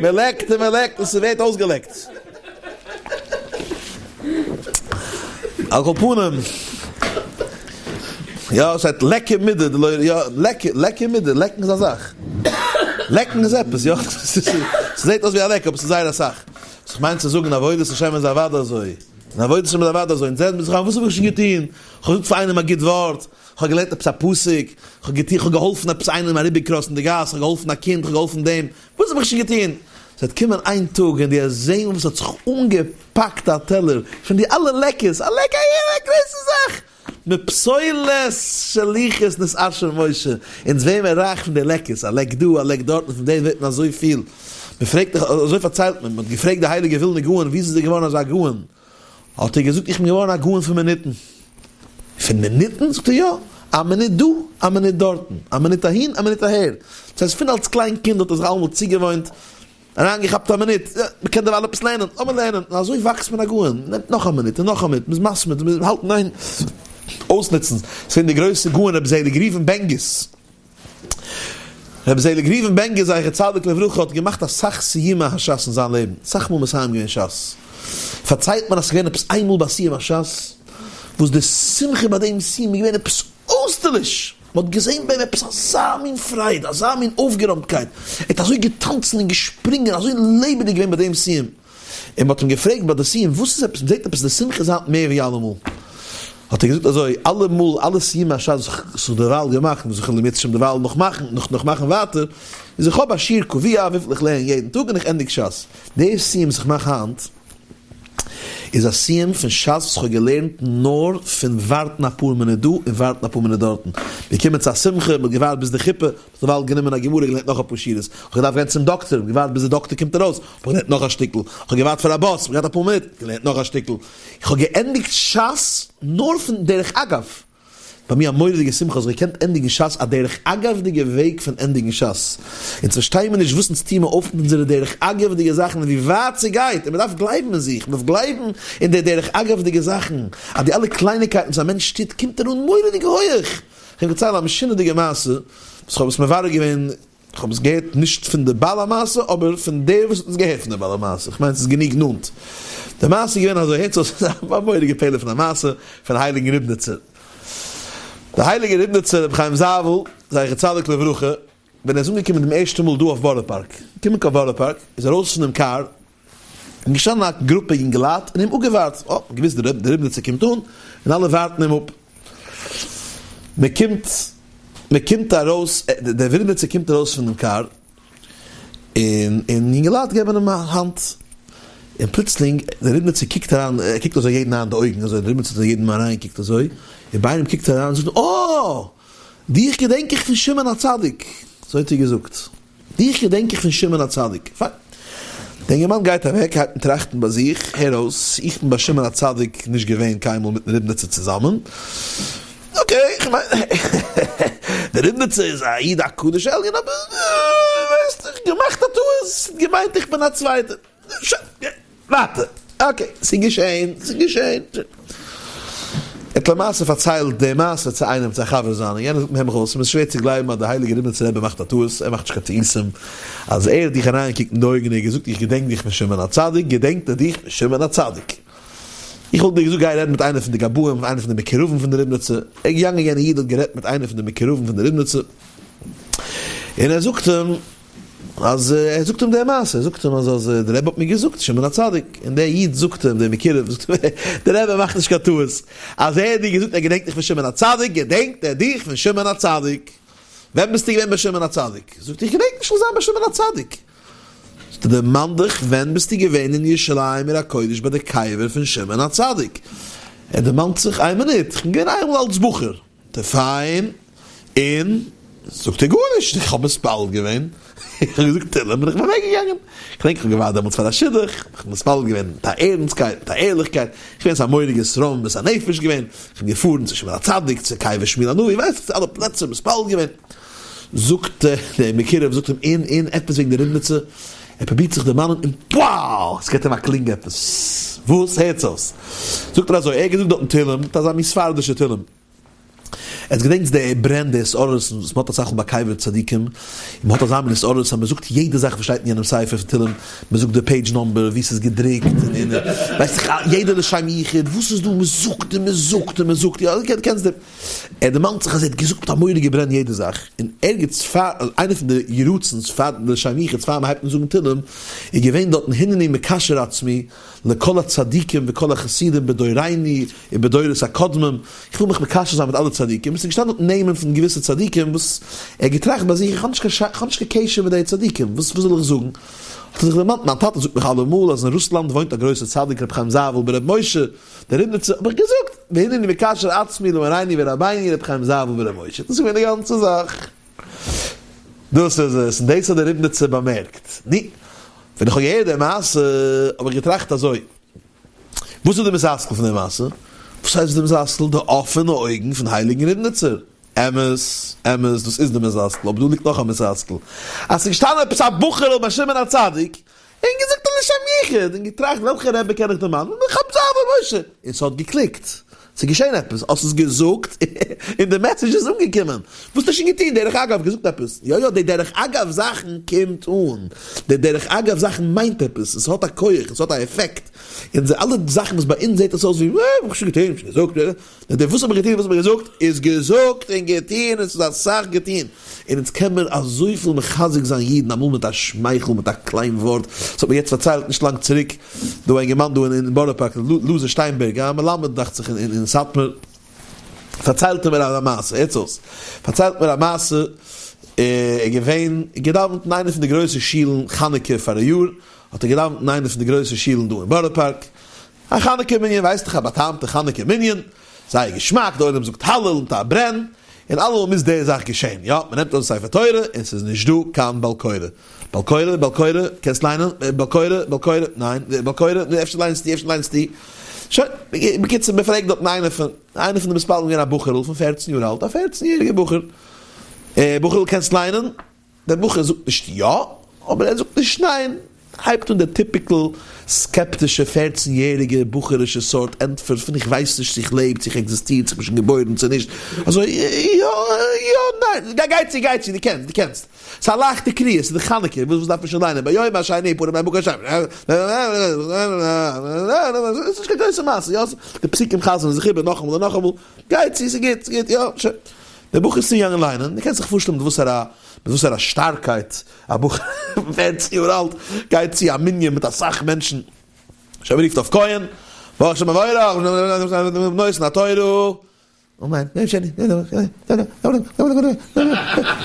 מען לעקט און מען לעקט און ס'ווערט אויסגעלעקט. על כל פנים, יא ס'הייסט לעקער מידה דלא, יא לעקער, לעקער מידה, לעקן איז א זאך, לעקן איז עפעס, יא, ס'זעט אויס ווי א לעק אבער ס'איז זייער אסאך. וואס איך מיין צו זאגן עבודת השם איז אוודאי אזוי, און עבודת השם איז אוודאי אזוי, און זעט מען זיך אן וואס האב איך שוין געטון, כ'האב געזאגט פאר איינעם א גוט ווארט, כ'האב געלערנט עפעס א פסוק, כ'האב געטון, כ'האב געהאלפן עפעס איינעם אריבערקראסן די גאס, כ'האב געהאלפן א קינד, כ'האב געהאלפן דעם, וואס האב איך שוין געטון? ס'וועט קומען איין טאג און דו וועסט זען וואס האט זיך אנגעפאקט א טעלער פון די אלע לעקערס, א לעק אהער, א גרויסע זאך! מפסולת שליחות נתעשר משה, אונז ווערן מיר רייך פון די לעקערס, א לעק דא, א לעק דארט, און פון דעם ווערט מען אזויפיל. מען פרעגט דאך, אזוי פארציילט מען, מען האט געפרעגט די הייליגע ווילנער גאון, וויאזוי איז ער געווארן אזא גאון? האט ער געזאגט איך בין געווארן א גאון פון מינוטן. פון מינוטן? זאגט ער יא, א מינוט דא, א מינוט דארטן, א מינוט אהין, א מינוט אהער. דאס הייסט פון אלס קליין קינד האט ער זיך אלעמאל צוגעוואוינט, אריינגעכאפט א מינוט, יא, מען קען דערווייל עפעס לערנען, לאמיר לערנען. און אזוי וואקסט מען א גאון, מען נעמט נאך א מינוט און נאך א מינוט, מען איז מתמיד, מען האלט אין איין אויסנוצן. ס'איז געווען דער גרויסער גאון רבי זעליג ראובן בענגיס. רבי זעליג ראובן בענגיס זכר צדיק לברכה האט געמאכט אסאך סיומי הש"ס אין זיין לעבן, אסאך מאל מסיים געווען ש"ס, פארציילט מען אז ס'איז געווען עפעס איינמאל ביי סיום הש"ס וואס די שמחה ביי דעם סיום איז געווען עפעס אויסטערליש, מען האט געזען ביי אים עפעס אזא מין פרייד, אזא מין אויפגערוימטקייט, ער האט אזוי געטאנצן און געשפרינגען, אזוי לעבעדיג געווען ביי דעם סיום. און מ'האט אים געפרעגט ביי די סיום וואס איז עפעס, מ'זעט עפעס די שמחה איז היינט מער ווי אלעמאל, האט ער געזאגט אזוי, אלעמאל אלע סיומי הש"ס וואס איך האב דערווייל געמאכט און וואס איך וועל אם ירצה השם דערווייל נאך מאכן, נאך נאך מאכן ווייטער, איז איך האב א שיעור קבוע וויפיל איך לערן יעדן טאג און איך ענדיג ש"ס. די סיום וואס איך מאך היינט איז א סיום פון ש"ס וואס איך האב געלערנט נאר פון ווארטן אפאר מינוט דא און ווארטן אפאר מינוט דארטן, מיר קומען צו א שמחה, מ'האט געווארט ביז די חופה, דערווייל גענומען א גמרא געלערנט נאך אפאר שורות, כ'האב געדארפט גיין צום דאקטער, געווארט ביז די דאקטער קומט ארויס, האב איך געלערנט נאך א שטיקל, כ'האב געווארט פאר א באס, כ'האב געהאט אפאר מינוט, געלערנט נאך א שטיקל, איך האב געענדיגט ש"ס נאר פון דרך אגב, ביי מיר א מורא'דיגע שמחה אז איך האב געקענט ענדיגן ש"ס א דרך אגב'דיגע וועג פון ענדיגן ש"ס, אונז פארשטייען מיר נישט וואס אונז טוען מיר אויף מיט אונזערע דרך אגב'דיגע זאכן און ווי ווייט ס'גייט, און מ'דארף גלייבן אין זיך, מ'דארף גלייבן אין די דרך אגב'דיגע זאכן, אז די אלע קלייניקייטן וואס א מענטש טוט קומט ער אן מורא'דיג הויעך. כ'וועל דערציילן א משונה'דיגע מעשה וואס כ'האב עס מברר געווען, כ'האב עס געהערט נישט פון די בעל המעשה אבער פון דער וואס האט עס געהערט פון די בעל המעשה, כ'מיין ס'איז גענוג נאנט. די מעשה איז געווען אזוי, הערטס אויס, ס'איז א מורא'דיגע פלא פון א מעשה פון הייליגן ריבניצער. דער הייליגער ריבניצער רבי חיים זאנוויל זכר צדיק לברכה, ווען ער איז אנגעקומען דעם ערשטע מאל דא אויף בארא פארק, געקומען קיין בארא פארק, איז ארויס פונעם קאר, און געשטאנען א גרופע יונגעלייט און אים אפגעווארט, אה, געוויס דער ריבניצער קומט אן, און אלע ווארטן אים אפ. מען קומט, מען קומט ארויס, דער ריבניצער קומט ארויס פונעם קאר, און און יונגעלייט געבן אים א האנט, און פלוצלינג, דער ריבניצער קוקט אריין, ער קוקט אזוי יעדן אריין אין די אויגן, אזוי, דער ריבניצער האט אזוי יעדן אריינגעקוקט אזוי, און ביי איינעם קוקט ער אריין און זאגט, אה! דיך געדענק איך פון שמעון הצדיק! אזוי האט ער געזאגט. דיך געדענק איך פון שמעון הצדיק. פיין. דער אינגערמאן גייט אוועק, הייבט אן טראכטן ביי זיך, הער אויס, איך בין ביי שמעון הצדיק נישט געווען קיינמאל מיטן ריבניצער צוזאמען, okay, איך מיין, דער ריבניצער איז א איד א קדוש עליון, אבער ווייסט, איך געמאכט א טעות, געמיינט איך בין א צווייטער. שוין, ווייטער. okay, ס'איז געשען, ס'איז געשען. ער האט למעשה פארציילט די מעשה צו איינעם, צו א חבר זיינער, יענער זאגט אים, הער מיך אויס, ס'איז מיר שווער צו גלייבן אז דער הייליגער ריבניצער רבי מאכט א טעות, ער מאכט נישט קיין טעותים, אז ער האט דיך אריינגעקוקט אין די אויגן און ער האט געזאגט איך געדענק דיך פון שמעון הצדיק, געדענקט ער דיך פון שמעון הצדיק. איך וואלט דיר געזאגט גיי רעד מיט איינער פון די גבאים, איינער פון די מקורבים פון די ריבניצער. ער איז געגאנגען, יענער איד האט גערעדט מיט איינער פון די מקורבים פון די ריבניצער, און ער זאגט אים, אז ער זאגט אים די מעשה, ער זאגט אים אז אז דער רבי האט מיר געזאגט שמעון הצדיק, און דער איד זאגט אים, דער מקורב זאגט אים, דער רבי מאכט נישט קיין טעות, אז ער האט דיר געזאגט ער געדענקט דיך פון שמעון הצדיק, געדענקט ער דיך פון שמעון הצדיק. ווען ביסטו געווען ביי שמעון הצדיק? זאגט ער, איך געדענק נישט איך זאל זיין ביי שמעון הצדיק. זאגט ער, דערמאן דיך ווען ביסטו געווען אין ירושלים עיר הקודש ביי די קבר פון שמעון הצדיק? ער דערמאנט זיך, איין מינוט, איך בין געווען איינמאל אלס בחור. זאגט ער, פיין, און? זאגט ער, גארנישט, איך האב מתפלל געווען, איך האב געזאגט תהלים און איך בין אוועק געגאנגען. איך געדענק איך האב געווארט דעמאלטס פאר א שידוך, איך בין מתפלל געווען מיט א ערנסטקייט, מיט א ערליכקייט, איך בין געווען א מורא'דיגע התרוממות הנפש געווען, איך בין געפארן צו שמעון הצדיק, צו קבר שמואל הנביא, ווייס איך צו אלע פלעצער מתפלל געווען. זאגט דער מקורב זאגט אים און און עפעס וועגן די ריבניצע, ער פרובירט זיך דערמאנען און wow! עס געט אים א קלינג עפעס, וואס? הערטס אויס. זאגט ער אזוי, ער האט געזאגט דארטן תהלים, מיט אזא מין ספרדישע תהלים. עטס געדענקטס די ברען די התעוררות וואס מ'האט אסאך מאל ביי קבר צדיקים, און מ'האט אזא מין התעוררות אז מ'זאגט יעדע זאך וואס שטייט אין יענעם ספר פון תהלים, מ'זאגט די page number ווי ס'איז געדרוקט, און און ווייס איך יעדע לשם יחוד וואס איז דא, מ'זאגט און מ'זאגט און מ'זאגט, יא קענסט די, ער דערמאנט זיך אז ער האט געזאגט מיט א מורא'דיגע ברען יעדע זאך, און ערגעץ פאר איינע פון די יהי רצון'ס פאר די לשם יחוד פאר מ'הייבט אן זאגן תהלים איז געווען דארטן הנני מקשר עצמי לכל הצדיקים וכל החסידים בדורינו ובדורות הקודמים, איך וויל מיך מקשר זיין מיט אלע צדיקים, עס איז געשטאנען דארט נעמען פון געוויסע צדיקים וואס ער האט געטראכט ביי זיך איך האב נישט קיין איך האב נישט קיין קשר מיט די צדיקים, וואס וואס זאל איך זאגן? האט ער זיך דערמאנט מיין טאטע זאגט מיך אלעמאל אז אין רוסלאנד וואוינט א גרויסער צדיק רבי חיים זאנוויל בן רבי משה דער ריבניצער, האב איך געזאגט והנני מקשר עצמי למורינו ורבינו רבי חיים זאנוויל בן רבי משה, דאס איז געווען די גאנצע זאך. דאס איז עס, און דאס האט דער ריבניצער באמערקט. נו, ווען איך האב געהערט די מעשה, האב איך געטראכט אזוי, וואס איז די מושכל פון די מעשה? וואס הייסט די מושכל? די אפענע אויגן פון הייליגן ריבניצער. אמת, אמת, דאס איז די מושכל, אבער דא ליגט נאך א מושכל. אז ס'איז געשטאנען עפעס א בחור'ל ביי שמעון הצדיק, און געזאגט א לשם יחוד, און געטראכט וועלכע רבי קען איך דערמאנען, און איך האב זאב ר' משה, און ס'האט געקליקט, ס'איז געשען עפעס, האסט עס געזאגט, און די message איז אנגעקומען, וואס האסטו שוין געטון, דרך אגב געזאגט עפעס, יא יא, די דרך אגב זאכן קומט אן, די דרך אגב זאכן מיינט עפעס, עס האט א כח, עס האט א עפעקט, און די אלע זאכן וואס ביי אונז זעט עס אויס ווי, אה, האב איך שוין געטון, שוין געזאגט, די וואס האב איך געטון, וואס האב איך געזאגט, איז געזאגט און געטון, און ס'איז אסאך געטון. און אונז קען מיר אזויפיל מחזק זיין אידן אמאל מיט א שמייכל, מיט א קליין ווארט. ס'האט מיר יעצט פארציילט נישט לאנג צוריק דא א אינגערמאן דא אין בארא פארק, לוזער שטיינבערג, א מלמד דאכט זיך אין סאטמאר, פארציילט ער מיר א מעשה, הערטס אויס, פארציילט מיר א מעשה, ער איז געווען, געדאווענט אין איינע פון די גרויסע שילן חנוכה פאראיאר, האט ער געדאווענט אין איינע פון די גרויסע שילן דא אין בארא פארק, א חנוכה מנין, ווייסט דאך א באטאמטע חנוכה מנין, זייער געשמאק, די עולם זאגט הלל מיט א ברען, און אלעמאל מוז די זאך געשען, יא, מען נעמט אויס ספר תורה און ס'איז נישט דא קיין בעל קורא, בעל קורא, בעל קורא, קענסט ליינען, בעל קורא, בעל קורא, ניין, בעל קורא, נו אפשר ליינסטו, אפשר ליינסטו, שוין, בקיצור מען פרעגט דארטן איינער פון, איינער פון די מתפללים געווען א בחור'ל פון פערצן יאר אלט, א פערצן יעריגער בחור, בחור'ל קענסט ליינען? דער בחור זאגט נישט יא, אבער ער זאגט נישט ניין. הייבט אן דער typical סקעפטישע פערצן יעריגע בחור'ישע סארט ענטפער פון איך ווייס נישט צו איך לעב, צו איך עקזיסטיר, צו איך בין שוין געבוירן צו נישט. אזוי יא, יא, ניין. גיי צו, גיי צו, דו קענסט, דו קענסט. ס'איז א לייכטע קריאה, ס'איז די חנוכה, וואס דארף מען שוין ליינען? ביום השני פנים אל מקום שם. ס'איז נישט קיין גרויסע מעשה, יא? די פסוקים חזר'ן זיך איבער נאכאמאל און נאכאמאל. גיי צו, ס'איז גוט, ס'איז גוט, יא, שוין. דער בחור איז צוגעגאנגען ליינען, דו קענסט זיך פארשטעלן מיט וואסארא מיט וואסארא שטארקייט א בחור פון פערצן יאר אלט גייט צו א מנין מיט אסאך מענטשן, שוין מ'רופט אויף כהן, ברוך שם מבורך, נותן התורה, אמן,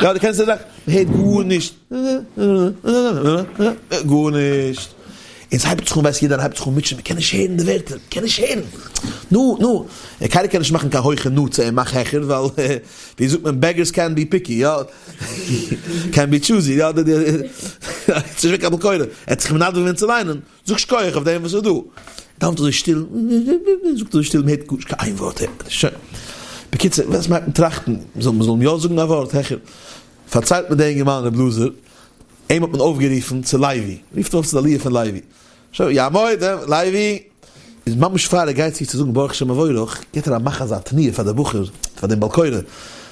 יא דו קענסט די זאך, מ'הערט גארנישט, גארנישט. און ס'הייבט זיך אן ווייסט יעדער הייבט זיך אן מוטשען מ'קען נישט הערן די ווערטער מ'קען נישט הערן נו נו קיינער קען נישט מאכן קיין הויכע נו צו אים מאך העכער ווייל ווי זאגט מען beggars can't be picky יא can't be choosy יא די די ס'נישט ווען קיין בעל קורא ער האט זיך מנדב געווען צו ליינען זאג שכוח אויף דעם וואס איז דא דאווענט אזוי שטיל זאגט אזוי שטיל מ'הערט גארנישט קיין איין ווארט הערט מען נישט שוין בקיצור וועסט מ'הייבט אן טראכטן מ'זאל מ'זאל אים יא זאגן א ווארט העכער פארציילט מיר דער אינגערמאן ר' אלעזר אים האט מען אויפגערופן צו לוי, רופט אים אויף צו די עליה פון לוי, שוין יעמוד, לוי איז ממש פאר ער גייט צו צו זאגן ברוך שם מבורך, גיבט ער א מאך אזא תנועה פאר די בחור, פאר דעם בעל קורא,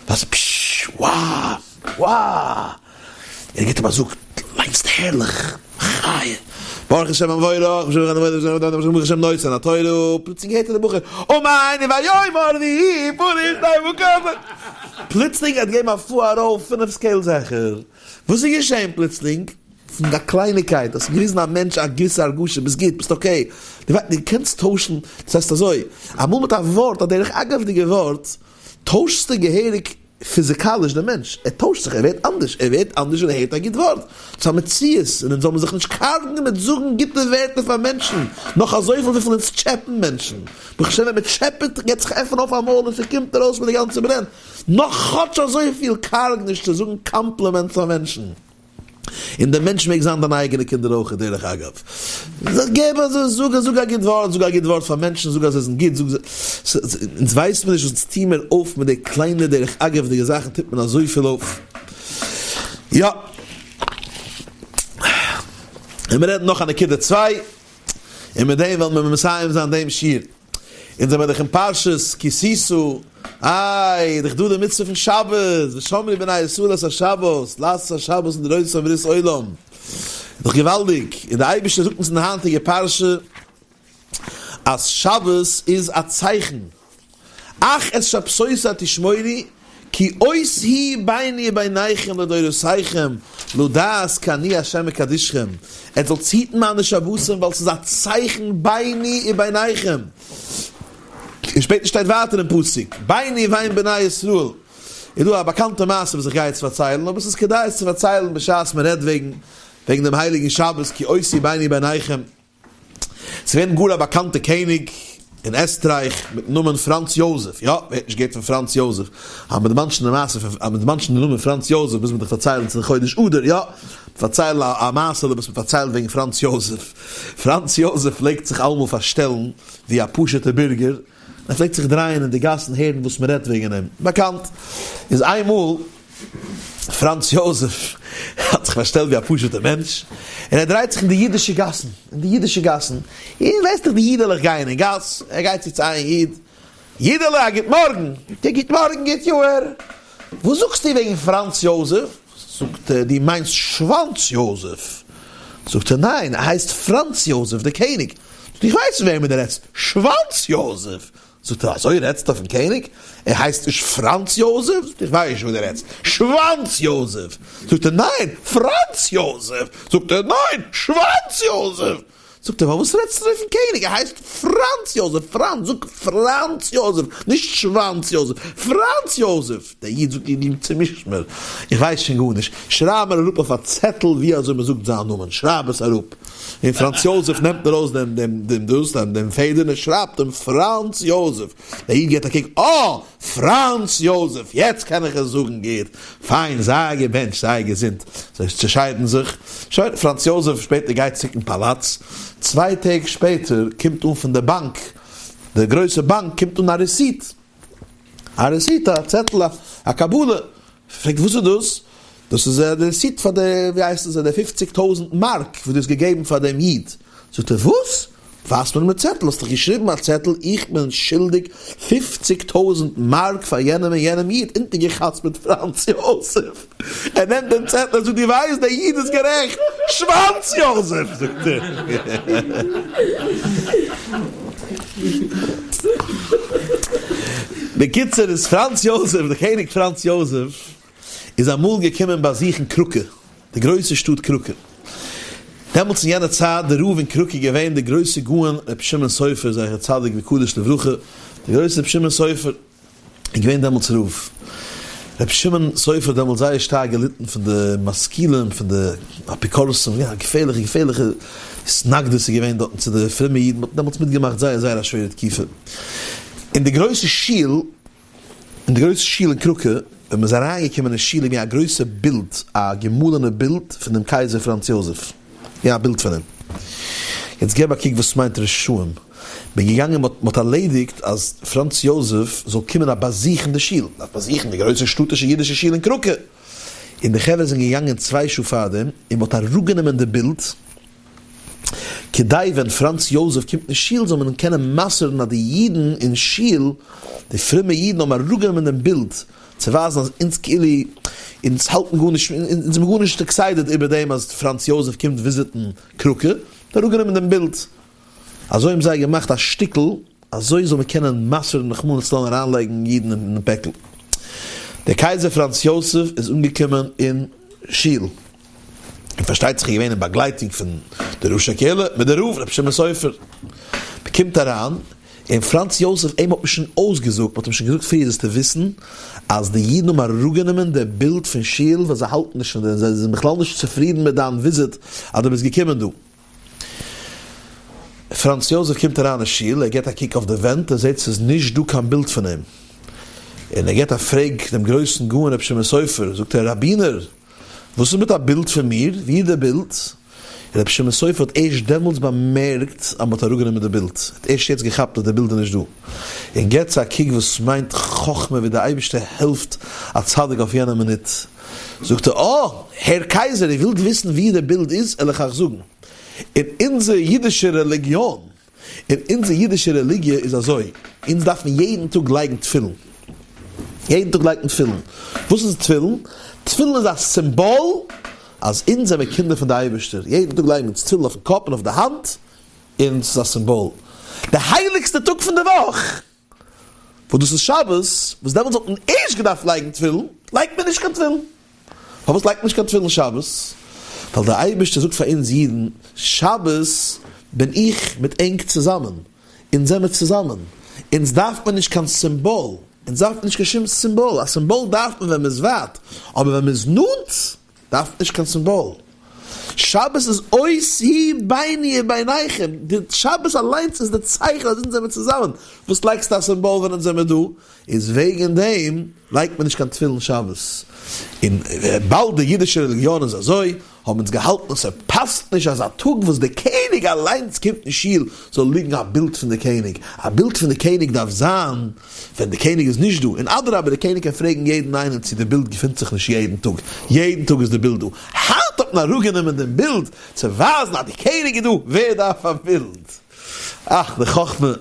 וואס פששש וואו וואו, ער גיבט אים א זאג, ליינסט הערליך, מחיה, ברוך השם המבורך, ברוך השם נותן התורה, פלוצלינג הערט ער די בחור, אמן ויאמר ויהי פרוש תיבה פלוצלינג ער האט געגעבן א פאר ארויף פינף scales העכער. וואס איז געשען פלוצלינג? פון א קלייניקייט האסטו געוויזן א מענטש א געוויסע הרגשה, ביסט גוט, ביסט okay, דו ווייסט, דו קענסט טוישן, דאס הייסט אזוי, אמאל מיט א ווארט, א דרך אגב'דיגע ווארט, טוישסטו געהעריג פיזיקאליש דעם מענטש, ער טוישט זיך, ער ווערט אנדערש, ער ווערט אנדערש ווען ער הערט א גוט ווארט, דאס איז א מציאות, און אונז זאל מען זיך נישט קארגן מיט זאגן גוטע ווערטער פאר מענטשן, נאך אזויפיל וויפיל אונז טשעפען מענטשן, ברוך השם ווען מען טשעפעט געט זיך עפענען אויף א מויל און ס'קומט ארויס מיט די גאנצע ברען. נאך כאטש אזויפיל קארג נישט צו זאגן compliments פאר מענטשן. און דער מענטש מעג זיין דיין אייגענע קינדער אויך דרך אגב. געב אזוי זאג זאג א גוט ווארט זאג א גוט ווארט פאר מענטשן זאג אז זיי זענען גוט זאג זיי אונז ווייסט מיר נישט וואס אונז טוהן מיר אויף מיט די קליינע דרך אגב'דיגע זאכן טוט מען אזויפיל אויף. יא. און מיר רעדן נאך א נקודה צוויי און מיט דעם וועלן מיר מסיים זיין דעם שיעור. אונז זעמער דאך אין פרשת כי תשא, איי, איז דאך דא די מצוה פון שבת, ושמרו בני ישראל את השבת, לעשות השבת לדורותם ברית עולם, איז דאך געוואלדיג, און די אייבערשטער זאגט אונז אין די היינטיגע פרשה אז שבת איז א צייכן, אך את שבתותי תשמורו, כי אות היא ביני וביניכם לדורותיכם, לדעת כי אני ה' מקדשכם, עטס זאלטס היטן מיינע שבתים ווייל ס'איז א צייכן ביני וביניכם. און שפעטער שטייט ווייטער אין פסוק, ביני ובין בני ישראל. איז דא א באקאנטע מעשה וואס איך גיי יעצט פארציילן, אבער ס'איז כדאי עס צו פארציילן בשעת מ'רעדט וועגן וועגן דעם הייליגן שבת, כי אות היא ביני וביניכם. ס'איז געווען גאר א באקאנטע קעניג אין עסטרייך מיטן נאמען פראנץ יאזעף, יא, ווער האט נישט געהערט פון פראנץ יאזעף? אז מ'דערמאנט שוין די מעשה פון, אז מ'דערמאנט שוין די נאמען פראנץ יאזעף מוז מען דאך פארציילן צו חודש אדר, יא, פארציילן א מעשה'לע וואס מ'פארציילט וועגן פראנץ יאזעף. פראנץ יאזעף פלעגט זיך אלעמאל פארשטעלן ווי א פשוט'ער בירגער, ער פלעגט זיך דרייען אין די גאסן הערן וואס מ'רעדט וועגן אים. באקאנט איז איינמאל פראנץ יאזעף האט זיך פארשטעלט ווי א פשוט'ער מענטש, און ער דרייט זיך אין די אידישע גאסן, אין די אידישע גאסן, און ווייסט דאך די אידעלעך גייען אין גאס, ער גייט צו צו איין איד, אידעלע א גוט מארגן, זאגט ער, גוט מארגן גוט יאהר, וואס זאגסטו וועגן פראנץ יאזעף? זאגט ער, דו מיינסט שוואנץ יאזעף? זאגט ער, ניין, ער הייסט פראנץ יאזעף דער קעניג. זאגט ער, איך ווייס פון וועמען דו רעדסט, שוואנץ יאזעף. זאגט ער, אזוי רעדסטו אויפן קעניג? ער הייסט נישט פראנץ יאזעף? זאגט ער, איך ווייס נישט וואס דו רעדסט, שוואנץ יאזעף. זאגט ער, ניין, פראנץ יאזעף. זאגט ער, ניין, שוואנץ יאזעף. זאגט ער, פארוואס רעדסטו אזוי פון קעניג? ער הייסט פראנץ יאזעף, פראנץ, זאג פראנץ יאזעף, נישט שוואנץ יאזעף, פראנץ יאזעף! דער איד זאגט, דו צומישסט מיר, איך ווייס שוין גארנישט, שרייב מיר אראפ אויף א צעטל ווי אזוי מען זאגט זיין נאמען, שרייב עס אראפ. און פראנץ יאזעף נעמט ארויס דעם דעם דעם דאס, דעם פעדער און ער שרייבט אים פראנץ יאזעף. דער איד געבט א קוק, אה! פראנץ יאזעף, יעצט קען איך עס זאגן גוט, פיין, זיי געבענטשט, זיי געזונט. זיי צעשיידן זיך. שוין, פראנץ יאזעף שפעטער גייט צוריק אין פאלאץ. צוויי טעג שפעטער קומט אן פון די באנק, די גרויסע באנק, קומט אן א receipt. א receipt, א צעטל, א קבלה. פרעגט וואס איז דאס? דאס איז די receipt פאר די, ווי הייסט עס, די פופציג טויזנט מארק וואס דו האסט געגעבן פאר דעם איד. זאגט ער, וואס? ווייזט מיר דעם צעטל, האסט דאך געשריבן א צעטל איך בין שולדיג פופציג טויזנט מארק פאר יענעם און יענעם איד, אונטערגעחתמ'ט מיט פראנץ יאזעף. ער נעמט דעם צעטל ער זאגט דו ווייסט דער איד איז גערעכט, שוואנץ יאזעף זאגט ער. בקיצור איז פראנץ יאזעף, דער קעניג פראנץ יאזעף, איז אמאל געקומען באזוכן קראקע, די גרויסע שטאט קראקע. דעמאלטס אין יענע צייט די רב אין קראקע איז געווען דער גרויסער גאון רבי שמעון סופר זכר צדיק וקדוש לברכה, דער גרויסער רבי שמעון סופר איז געווען דעמאלטס רב. רבי שמעון סופר האט דעמאלט זייער שטארק געליטן פון די משכילים, פון די אפיקורסים, יא, געפערליכע געפערליכע התנגדות איז געווען דארטן צו די פרומע אידן, מען האט דעמאלטס מיטגעמאכט זייער זייער א שווערע תקופה. אין די גרויסע שול, אין די גרויסע שול אין קראקע, ווען מען איז אריינגעקומען אין שול איז געווען א גרויסע בילד, א געמאלענע בילד פון דעם קייזער פראנץ יוזעף, געווען א בילד פון אים. יעצט געב א קוק וואס מיינט רשעים. מען איז געגאנגען מען האט ארלעדיגט אז פראנץ יוזעף זאל קומען א באזוכן די שול, מען דארף באזוכן די גרויסע שטאטישע אידישע שול אין קראקע. און די חברה זענען געגאנגען צוויי שעה פארדעם און מען האט אראפגענומען די בילד, כדי ווען פראנץ יוזעף קומט אין שול זאל מען אים קענען מסר'ן אז די אידן אין שול, די פרומע אידן האבן אראפגענומען דעם בילד, צו ווייזן אז אונז כאילו אונז האלטן גארנישט, אונז זעמיר גארנישט excited איבער דעם אז פראנץ יוזעף קומט וויזיטן קראקע, מ'האט אראפגענומען דעם בילד. אזוי האבן זיי געמאכט א שטיקל אזוי זאל מען קענען מסר'ן רחמנא לצלן אריינלייגן אידן אינעם פעקל. דער קייזער פראנץ יוסף איז אנגעקומען אין שול, און פארשטייט זיך איז געווען אין באגלייטונג פון די ראשי הקהילה מיט די רב רבי שמעון סופר. מען קומט אריין, און פראנץ יוסף אים האט מען שוין אויסגעזאגט, מען האט אים שוין געזאגט פריער זאלסטו וויסן אז די אידן האבן אראפגענומען די בילד פון שול ווייל זיי האלטן נישט פון דיר, זיי זענען בכלל נישט צופרידן מיט דיין וויזיט אז דו ביסט געקומען דא. פראנץ יוזעף קומט אריין אין שול, ער געט א קוק אויף די ווענט, ער זעט ס'איז נישט דא קיין בילד פון אים, און ער געט א פרעג דעם גרויסן גאון רבי שמעון סופר, זאגט ער, ראבינער, וואס איז מיט א בילד פון מיר, ווי איז דער בילד? רבי שמעון סופר האט ערשט דעמאלטס באמערקט אז מ'האט אראפגענומען די בילד, ער האט ערשט יעצט געכאפט אז די בילד איז נישט דא, און געט א קוק וואס מיינט חכמה ווי דער אייבערשטער העלפט א צדיק אויף יענע מינוט. זאגט ער, אה, הער קייזער, איר ווילט וויסן וואו דער בילד איז, על איך אייך זאגן. אין אונזער אידישע רעליגיאן, אין אונזער אידישע רעליגיע איז אזוי, אונז דארפן יעדן טאג לייגן תפילין. יעדן טאג לייגט מען תפילין. וואס איז תפילין? תפילין איז א סימבאל אז אונז זעמיר קינדער פון די אייבערשטער. יעדן טאג לייגן אונז תפילין אויפן קאפ און אויף די האנט, און ס'איז א סימבאל. די הייליגסטע טאג פון די וואך! וואס דאס איז שבת, וואס דעמאלטס וואלט מען ערשט געדארפט לייגן תפילין, לייגט מען נישט קיין תפילין. פארוואס לייגט מען נישט קיין תפילין שבת? ווייל דער אייבערשטער זאגט פאר אונז אידן, שבת בין איך מיט ענק צוזאמען, אונז זעמיר צוזאמען, אונז דארף מען נישט קיין סימבאל, אונז דארף מען נישט קיין שום סימבאל, א סימבאל דארף מען ווען מען איז ווייט, אבער ווען מען איז נאנט דארף מען נישט קיין סימבאל. שבת איז אות היא ביני וביניכם, די שבת אליינס איז די צייכן אז אונז זעמיר צוזאמען, וואס לייגסטו א סימבאל ווען אונז זעמיר דא? איז וועגן דעם לייגט מען נישט קיין תפילין שבת, און וויבאלד די אידישע רעליגיאן איז אזוי, האבן אונז געהאלטן אז ס'פאסט נישט אז א טאג וואס די קעניג אליינס קומט אין שול זאל ליגן א בילד פון די קעניג, א בילד פון די קעניג דארף זיין ווען די קעניג איז נישט דא, און אדרבה די קעניג קען פרעגן יעדן איינעם צו די בילד געפינט זיך נישט יעדן טאג, יעדן טאג איז די בילד דא, היינט האט מען אראפגענומען דעם בילד צו ווייזן אז די קעניג איז דא, ווער דארף א בילד? אך די חכמה,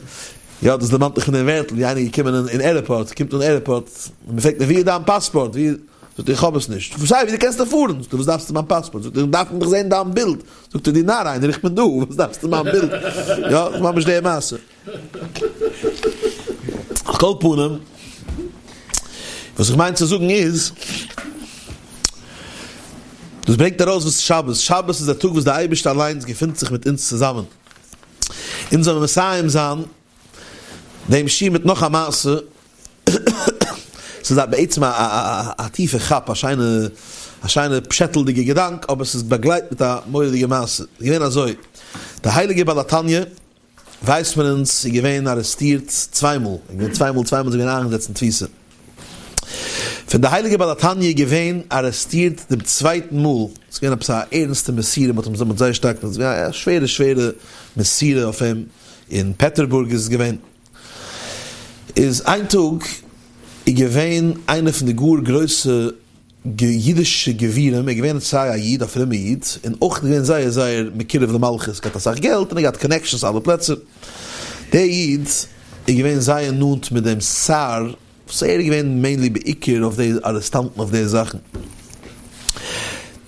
יא דאס דערמאנט מיך פון דעם ווערטל ווי איינער איז געקומען אין עירפארט, קומט אן עירפארט, און מען פרעגט אים ווי איז דיין פאספארט, ווי איז, זאגט ער איך האב עס נישט, וואס הייסט ווי דו קענסט דאך פארן, זאגט ער וואס דארפסטו מיין פאספארט, זאגט ער איך דארף דאך זען דיין בילד, זאגט ער דו נאר איינער איך בין דא, וואס דארפסטו מיין בילד, יא ממש די מעשה. על כל פנים, וואס איך מיין צו זאגן איז, דאס ברענגט ארויס וואס שבת, שבת איז דער טאג וואס דער אייבערשטער אליינס געפינט זיך מיט אונז צוזאמען. אונז זאלן מסיים זיין דעם שיעור מיט נאך א מעשה, ס'איז א בעצם א טיפע כאפ, א שיינע א שיינע פשעטלדיגע געדאנק, אבער ס'איז באגלייט מיט א מורא'דיגע מעשה. ס'איז געווען אזוי, דער הייליגער בעל התניא, ווייסט מען אונז, איז געווען ארעסטירט צוויי מאל, איז געווען צוויי מאל, צוויי מאל איז ער געווען איינגעזעצט אין תפיסה. ווען די הייליגע בעל התניא איז געווען ארעסטירט דעם צווייטן מאל, ס'איז געווען עפעס א ערנסטע מסירה, מ'האט אים זייער שטארק, ס'איז געווען א שווערע שווערע מסירה אויף אים, אין פעטערבורג איז עס געווען, איז איין טאג איז געווען איינער פון די גאר גרויסע אידישע גבירים, ער איז געווען סיי א איד, א פרומע איד, און אויך געווען זייער זייער מקורב למלכות, געהאט אסאך געלט און ער געהאט connections אלע פלעצער, דער איד איז געווען זייער נאנט מיט דעם שר, וואס ער איז געווען mainly בעיקר אויף די ארעסטאנטן אויף די זאכן,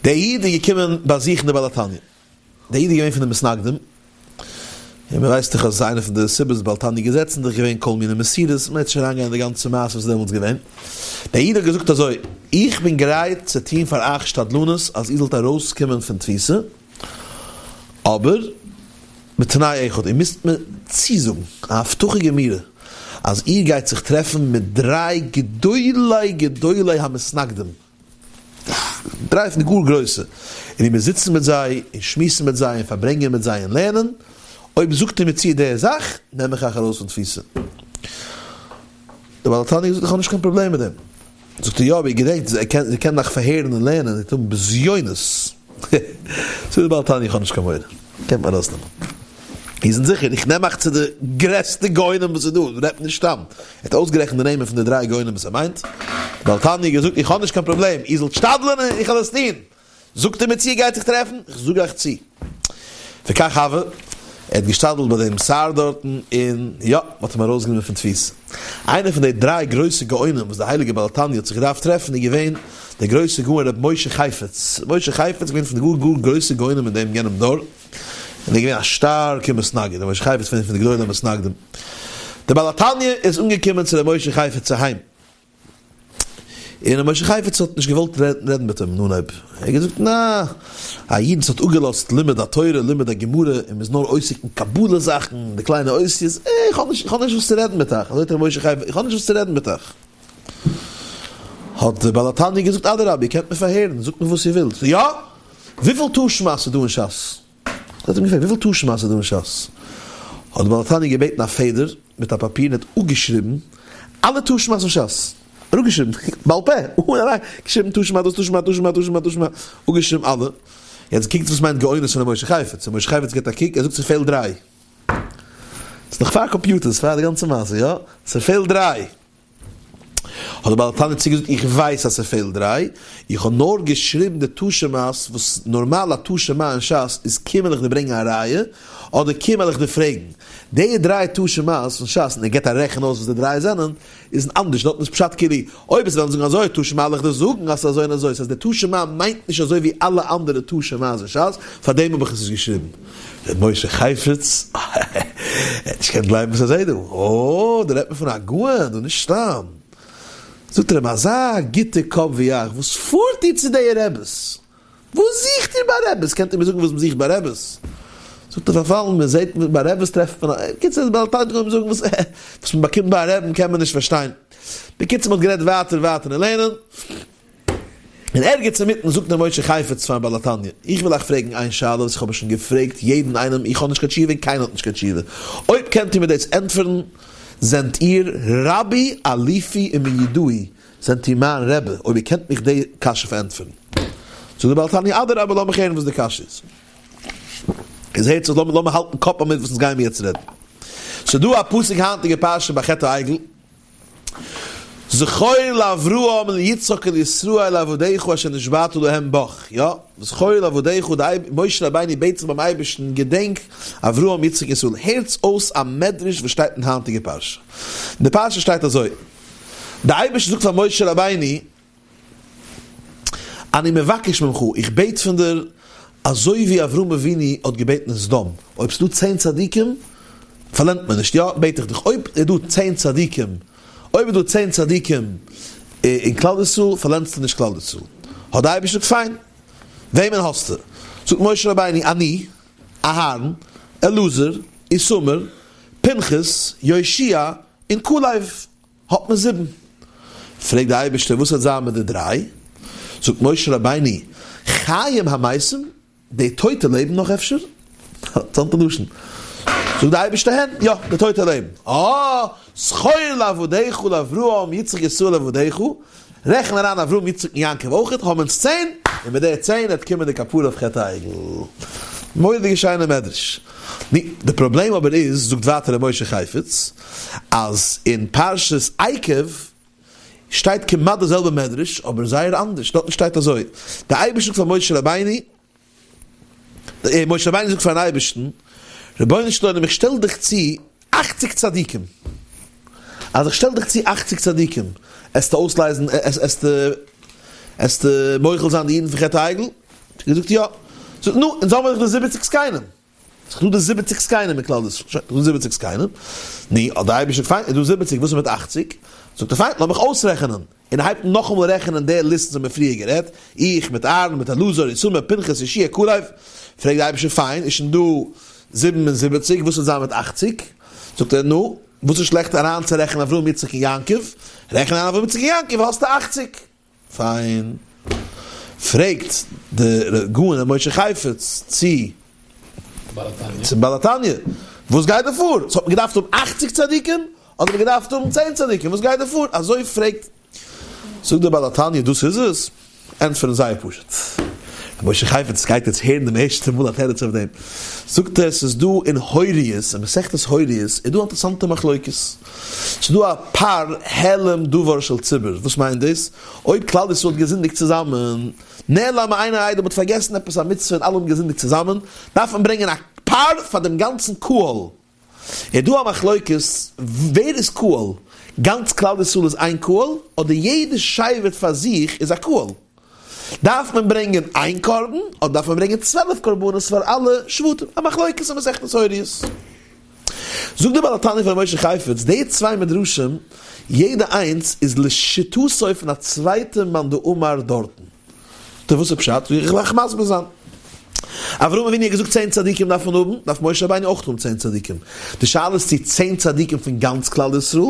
דער איד איז געקומען באזוכן די בעל התניא. דער איד איז געווען פון די מתנגדים, און מען ווייסט דאך אז איינע פון די סיבות בעל תניא געזעצן דאך געווען כל מיני מסירות, מען וועט נישט אריינגיין אין די גאנצע מעשה וואס איז דעמאלטס געווען. דער איד האט געזאגט אזוי, איך בין גרייט צו טון פאר אייך שתדלנות אז איר זאלט ארויסקומען פון תפיסה, אבער בתנאי אחד, איר מוזט מיר צוזאגן, א הבטחה גמורה. אז איר גייט זיך טרעפן מיט דריי גדולי גדולי המתנגדים, דריי פון די גאר גרויסע, און איר מוזט זיצן מיט זיי און שמועסן מיט זיי און פארברענגען מיט זיי און לערנען, אויב זאגט איר מיר צו די זאך, נעם איך אייך ארויס פון תפיסה. דער בעל התניא האט געזאגט איך האב נישט קיין פראבלעם מיט דעם. זאגט ער יא אבער איר געדענקט זיי קענען אייך פארהערן און לערנען און טון בזיונות. זאגט דער בעל התניא איך האב נישט קיין מורא, קענט מיר ארויסנעמען. איר זענט זיכער? איך נעם אייך צו די גרעסטע גאונים וואס איז דא, רעדט נישט סתם. ער האט אויסגערעכנט די נעמען פון די דריי גאונים וואס ער מיינט. דער בעל התניא האט געזאגט איך האב נישט קיין פראבלעם, איר זאלט שתדל'ען און איך וועל עס טון. זאגט ער מיר צו איר גייט זיך טרעפן? איך זאג אייך צו. וכך הוה, ער האט געשתדלט ביי דעם שר דארטן, און יא, מען האט אים ארויסגענומען פון תפיסה. איינער פון די דריי גרויסע גאונים וואס דער הייליגער בעל התניא האט זיך געדארפט טרעפן איז געווען דער גרויסער גאון רבי משה חייפץ. רבי משה חייפץ איז געווען פון די גאר גאר גרויסע גאונים אין דעם יענעם דור, און ער איז געווען א שטארקער מתנגד, רבי משה חייפץ איז פון די גדולי המתנגדים. דער בעל התניא איז אנגעקומען צו רבי משה חייפץ אהיים. און ר' משה חייפץ האט נישט געוואלט רעדן מיט אים אין אנהייב, ער האט געזאגט נא, א איד וואס האט אפגעלאזט לימוד התורה, לימוד הגמרא, און מ'איז נאר עוסק אין קבלה זאכן, די קליינע אותיות, אה, איך האב נישט, איך האב נישט וואס צו רעדן מיט אייך, אזוי האט ר' משה חייפץ, איך האב נישט וואס צו רעדן מיט אייך. האט דער בעל התניא געזאגט אדרבה, איר קענט מיר פארהערן, זאגט מיר וואס איר ווילט. יא? וויפיל תא שמע'ס איז דא אין שס? האט אים געפרעגט וויפיל תא שמע'ס איז דא אין שס? האט דער בעל התניא געבעטן א פעדער מיט א פאפיר און האט אפגעשריבן אלע תא שמע'ס אין שס, אראפגעשריבן בעל פה אן אריין געשריבן תא שמע דאס תא שמע תא שמע תא שמע תא שמע, אפגעשריבן אלע, יעצט קוקטס וואס מיינט גאונות פון ר' משה חייפץ, ר' משה חייפץ געבט א קוק ער זאגט ס'פעלט דריי, ס'איז נאך פאר קאמפיוטערס פאר די גאנצע מעשה יא, ס'פעלט דריי. האט דער בעל התניא צוגעזאגט איך ווייס אז ס'פעלט דריי, איך האב נאר געשריבן די תא שמע'ס וואס נארמאל א תא שמע אין שס איז קום וועל איך דיר ברענגען א ראיה אדער קום וועל איך דיר פרעגן. די דריי תא שמע'ס פון שס און ער געבט א רעכן אויס וואס די דריי זענען איז אנדערש דארטן איז פשט כאילו אויב עס וועלן זאגן אזוי תא שמע וועל איך דיר זאגן אז ס'איז אזוי און אזוי ס'הייסט די תא שמע מיינט נישט אזוי ווי אלע אנדערע תא שמע'ס אין שס פארדעם האב איך עס נישט געשריבן. ר' משה חייפץ, ער האט נישט געקענט גלייבן וואס ער זעהט דא, אה, דא רעדט מען פון א גאון, דא נישט סתם. זאגט ער אים, אזא גוטע קאפ ווי אייך, וואס פארט איר צו די רעבעס? וואס זוכט איר ביי רעבעס? קענט איר מיר זאגן וואס מען זוכט ביי רעבעס? זאגט ער, פארפאלן, מען זעהט ביי רעבעס טרעפט מען א, בקיצור, דער בעל תניא האט אנגעהויבן זאגן וואס וואס מען באקומט ביי א רעבן קען מען נישט פארשטיין. בקיצור, מען האט גערעדט ווייטער ווייטער אין לערנען. און ערגעץ אינמיטן זאגט ר' משה חייפץ פארן בעל התניא, איך וויל אייך פרעגן איין שאלה וואס איך האב שוין געפרעגט יעדן איינעם, איך האב נישט קיין תשובה און קיינער האט נישט קיין תשובה, אויב קענט איר מיר דאס ענטפערן, זענט איר רבי אלופי ומיודעי, זענט איר מיין רבי, אויב איר קענט מיך די קשיא פארענטפערן. זאגט דער בעל התניא, אדרבה לאמיך הערן וואס די קשיא איז. איז הערט זיך, לאמיר האלטן קאפ א מינוט וואס אונז גייען מיר יעצט רעדן. ס'איז דא א פסוק היינטיגע פרשה ביי חטא העגל, זכור לאברהם ליצחק ולישראל עבדיך אשר נשבעת להם בך, יא, זכור לעבדיך, די משה רבינו בעט זיך ביים אייבערשטן, געדענק אברהם יצחק ישראל, הערטס אויס א מדרש וואס שטייט אין היינטיגע פרשה, אין די פרשה שטייט אזוי, די אייבערשטער זאגט פאר משה רבינו, אני מבקש ממך, איך בעט פון דיר, אזוי ווי אברהם אבינו האט געבעטן אין סדום, אויב ס'דא צען צדיקים, פארלענדט מען נישט, יא, בעט איך דיך, אויב איז דא צען צדיקים, אויב איז דא צען צדיקים אין כלל ישראל, פארלענדסטו נישט כלל ישראל. האט די אייבערשטער געזאגט, פיין, וועמען האסטו? זאגט משה רבינו, אני, אהרן, אלעזר, איתמר, פנחס, יהושע, און כלב. האט מען זיבן. פרעגט די אייבערשטער וואס וועט זיין מיט די דריי? זאגט משה רבינו, חיים המתים, די טויטע לעבן נאך אפשר? אינטערעסאנטע לשון. זאגט די אייבערשטער הן, יא, די טויטע לעבן. אה, זכור לעבדיך לאברהם יצחק ישראל עבדיך, רעכן אריין אברהם יצחק און יעקב אויכעט, האבן אונז צען, און מיט די צען וועט קומען די כפרה אויף חטא העגל. מורא'דיגע שיינע מדרש. נו, די פראבלעם אבער איז, זאגט ווייטער ר' משה חייפץ, אז אין פרשת עקב שטייט כמעט די זעלבע מדרש, אבער זייער אנדערש, דארטן שטייט אזוי, די אייבערשטער זאגט פאר משה רבינו, משה רבינו זאגט פארן אייבערשטן, רבונו של עולם איך שטעל דיך צו אכציג צדיקים, אז איך שטעל דיך צו אכציג צדיקים, עסטו אויסלייזן, עסטו מוחל זיין די אידן פון חטא העגל? האט ער געזאגט יא. זאגט נו, אונז האבן דאך די זיבעציג זקנים. ס'איז דא די זיבעציג זקנים אין כלל ישראל. שוין, ס'איז דא זיבעציג זקנים. נו, האט די אייבערשטער געזאגט פיין, איז דא זיבעציג, וואס איז מיט אכציג? זאגט ער פיין, לאמיך אויסרעכענען. און ער הייבט נאכאמאל רעכענען די ליסט וואס האבן מיר פריער גערעדט, איך מיט אהרן מיט אלעזר, איתמר, פנחס, יהושע, כלב. פרעגט די אייבערשטער פיין, איז שוין דא 77, וואס וועט זיין מיט אכציג? זאגט ער נו. וואס איז שלעכט אריינצורעכענען אברהם יצחק און יעקב? רעכן אריין אברהם יצחק און יעקב האסטו אכציג. פיין. פרעגט דער גאון ר' משה חייפץ צו צום בעל התניא, וואס גייט דא פאר? ס'האט מען געדארפט האבן אכציג צדיקים אדער מען געדארפט האבן צען צדיקים? וואס גייט דא פאר? אזוי פרעגט זאגט דער בעל התניא, דאס איז עס? ענטפערן זייער פשוט. ר' משה חייפץ גייט יעצט הערן דעם ערשטע מאל א תירוץ אויף דעם. זאגט ער, ס'איז דא אין הוריות, אין מסכת הוריות, איז דא א אינטערעסאנטע מחלוקת. ס'איז דא א פר העלם דבר של ציבור. וואס מיינט דאס? אויב כלל ישראל האט געזינדיגט צוזאמען, נעלם מעיני העדה, מ'האט פארגעסן עפעס א מצוה און אלע האבן געזינדיגט צוזאמען, דארף מען ברענגען א פר פאר דעם גאנצן קהל. איז דא א מחלוקת ווער איז קהל, גאנץ כלל ישראל איז איין קהל, אדער יעדע שבט פאר זיך איז א קהל? דארף מען ברענגען איין קרבן, אדער דארף מען ברענגען 12 קרבנות פאר אלע שבטים? א מחלוקת אין מסכת הוריות. זאגט דער בעל התניא פון ר' משה חייפץ, די צוויי מדרשים, יעדע איינס איז לשיטתו פון א צווייטע מאן דאמר דארטן. טא וואס איז פשט? וועל איך אייך מסביר זיין. אברהם אבינו האט געזאגט צען צדיקים דארף מען האבן, דארף משה רבינו אויך האבן צען צדיקים. די שאלה איז צו צען צדיקים פון גאנץ כלל ישראל,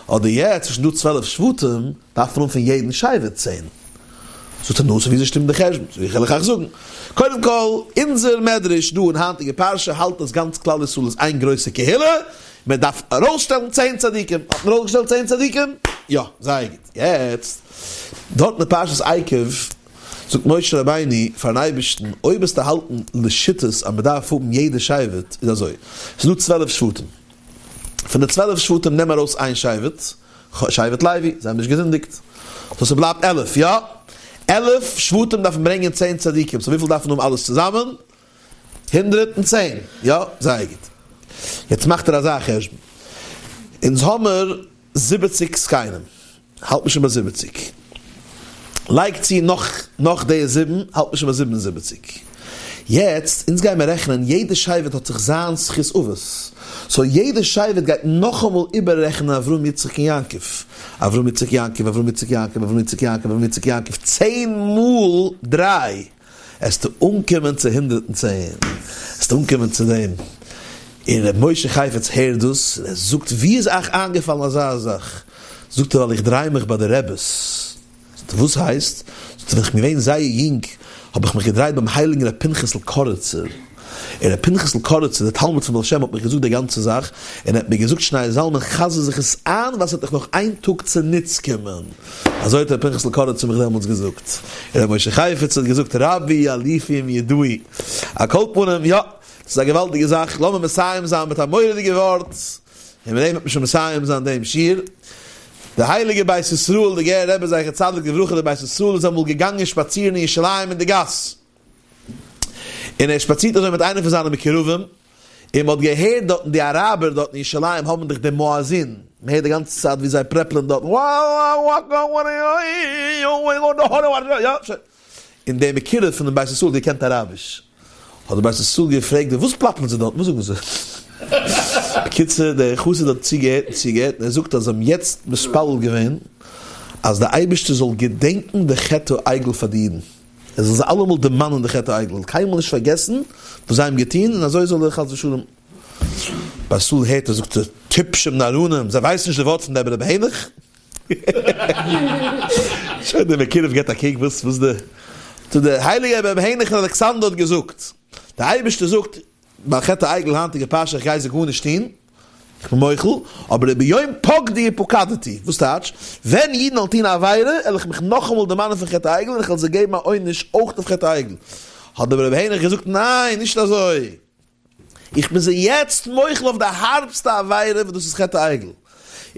אדער יעצט איז שוין דא 12 שבטים, דארף מען האבן פון יעדן שבט צען. זאגט ער נו, so וויאזוי שטימט די חשבון? זאג איך, וועל איך אייך זאגן. קודם כל, אונזער מדרש דא אין היינטיגע פרשה האלט אז גאנץ כלל ישראל איז איין גרויסע קהילה, מען דארף ארויסשטעלן צען צדיקים. האט מען ארויסגעשטעלט צען צדיקים? יא, זייער גוט. יעצט, דארט אין פרשת עקב זאגט משה רבינו פארן אייבערשטן, אויב וועסטו האלטן לשיטת אז מען דארף האבן יעדע שבט, איז אזוי, ס'איז דא 12 שבטים, פון די 12 שבטים נעם ארויס איין שבט, שבט לוי, זיי האבן נישט געזינדיגט, so ס'בלייבט 11, יא? 11 שבטים דארפן ברענגען צען צדיקים, so וויפיל דארף מען האבן אלעס צוזאמען? 110, יא? זייער גוט. יעצט מאכט ער אזא חשבון, אונז האמער זיבעציג זקנים, האלט מען שוין ביי זיבעציג, לייג צו נאך נאך די זיבן, האלט מען שוין ביי 77. יעצט, אונז גייען מיר רעכענען, יעדע שבט האט זיך זיין זכות אבות. so יעדע שבט גייט נאכאמאל איבעררעכענען אברהם יצחק און יעקב. אברהם יצחק יעקב, אברהם יצחק יעקב, אברהם יצחק יעקב, אברהם יצחק יעקב, צען מאל דריי. עסטו אנקומען צו 110, עסטו אנקומען צו דעם. און ר' משה חייפץ הערט דאס, און ער זאגט, ווי איז אייך איינגעפאלן אזא זאך? זאגט ער, ווייל איך דריי מיך ביי די רעבעס. זאגט ער, וואס הייסט? זאגט ער, ווען איך בין געווען זייער יונג, האב איך מיך געדרייט ביים הייליגן ר' פנחס'ל קאריצער. און ר' פנחס'ל קאריצער, דער תלמיד פון בעל שם, האט מיך געזאגט די גאנצע זאך, און ער האט מיר געזאגט, שניאור זלמן, חזר זיך עס איין, ווייל ס'וועט דיך נאך איין טאג צוניץ קומען. אזוי האט ר' פנחס'ל קאריצער מיך דעמאלטס געזאגט. און ר' משה חייפץ האט געזאגט, רבי אלופים ידעי. על כל פנים, יא, דאס איז א געוואלדיגע זאך. לאמיר מסיים זיין מיט א מורא'דיגע ווארט, און מיט דעם וועט מען שוין מסיים זיין דעם שיעור. די הייליגע בית ישראל, די גערער רבי זכר צדיק לברכה, די בית ישראל איז אמאל געגאנגען שפאצירן אין ירושלים אין די גאס. און ער שפאצירט אזוי מיט איינער פון זיינע מקורבים, און מ'האט געהערט דארטן די אראבער דארט אין ירושלים האבן דאך דעם מואזין, מ'הערט די גאנצע צייט ווי זיי פרעפלען דארטן, און דער מקורב פונעם בית ישראל האט געקענט אראביש, האט דער בית ישראל געפרעגט, וואס פלאפלען זיי דארט, וואס זאגן זיי? בקיצור, דער חסיד האט צוגעהערט און צוגעהערט, און ער זאגט אז זיי האבן יעצט מתפלל געווען אז דער אייבערשטער זאל געדענקן די חטא העגל פאר די אידן, ער זאל זיי אלעמאל דערמאנען די חטא העגל, קיינמאל נישט פארגעסן וואס זיי האבן געטון, און אזוי זאל ער חס ושלום. בית ישראל הערט ער זאגט ער, טיפשים נאראנים, זיי ווייסן נישט די ווארט פון דער רבי העניך? שוין דער מקורב געבט א קוק וואס וואס די טא דער הייליגער רבי העניך פון אלכסנדר האט געזאגט, דער אייבערשטער זאגט ביי חטא העגל היינטיגע פרשה איך גיי זיי גארנישט טון, איך בין מוחל, אבער וביום פקדי ופקדתי, וואס טייטש? ווען אידן וועלן טון א עבירה, וועל איך מיך נאכאמאל דערמאנען פון חטא העגל און איך וועל זיי געבן א עונש אויך אויף חטא העגל. האט דער רבי העניך געזאגט, ניין, נישט אזוי. איך בין זיי יעצט מוחל אויף די הארבסטע עבירה וואס דאס איז חטא העגל.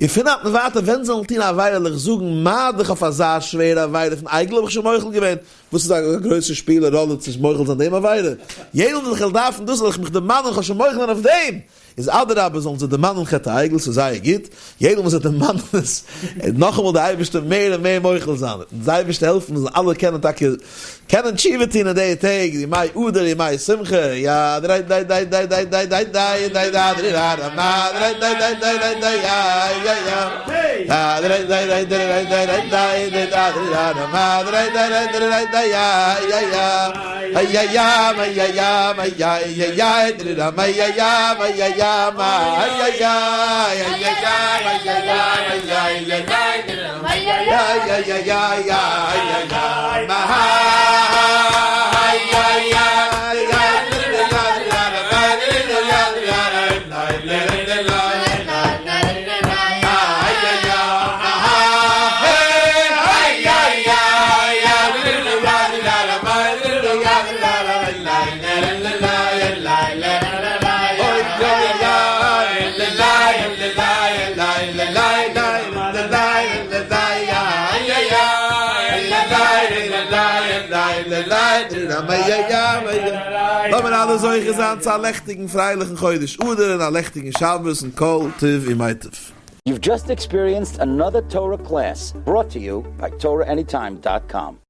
און פון היינט און ווייטער ווען זיי זאלן טון א עבירה וועל איך זאגן מה דאך אויף אזא שווערע עבירה פון עגל האב איך שוין מוחל געווען, וואס איז א גרויסע שפיל ראלע צו מוחל זיין דעם עבירה? יעדן ווען איך וועל דארפן דאס זאל איך מיך דערמאנען איך האב שוין מוחל געווען אויף דעם! איז אדרבה זאלן זיי דערמאנען חטא העגל ס'איז זייער גוט, יעדן וואס זיי דערמאנען עס וועט נאכאמאל דער אייבערשטער מער און מער מוחל זיין, וועט אונז דער אייבערשטער העלפן מיר זאלן אלע קענען טאקע קענען תשובה טון אין די טעג, ימי אדר ימי שמחה, יא דריי דיי דיי דיי דיי דיי דיי דיי דיי דיי דרי רא רא מא דריי דיי דיי דיי דיי דיי יא יא יא יא דריי דיי דיי דריי דיי דיי דיי דיי דיי דרי רא רא מא דריי דיי דיי דריי דיי יא יא יא איי יא יא מא יא יא מא יא יא יא דרי רא מא יא יא מא יא יא. לאמיר אלע זוכה זיין צו א לעכטיגן פרייליכן חודש אדר און א לעכטיגן שבת און כל טוב ומטיב. You've just experienced another Torah class brought to you by TorahAnytime.com.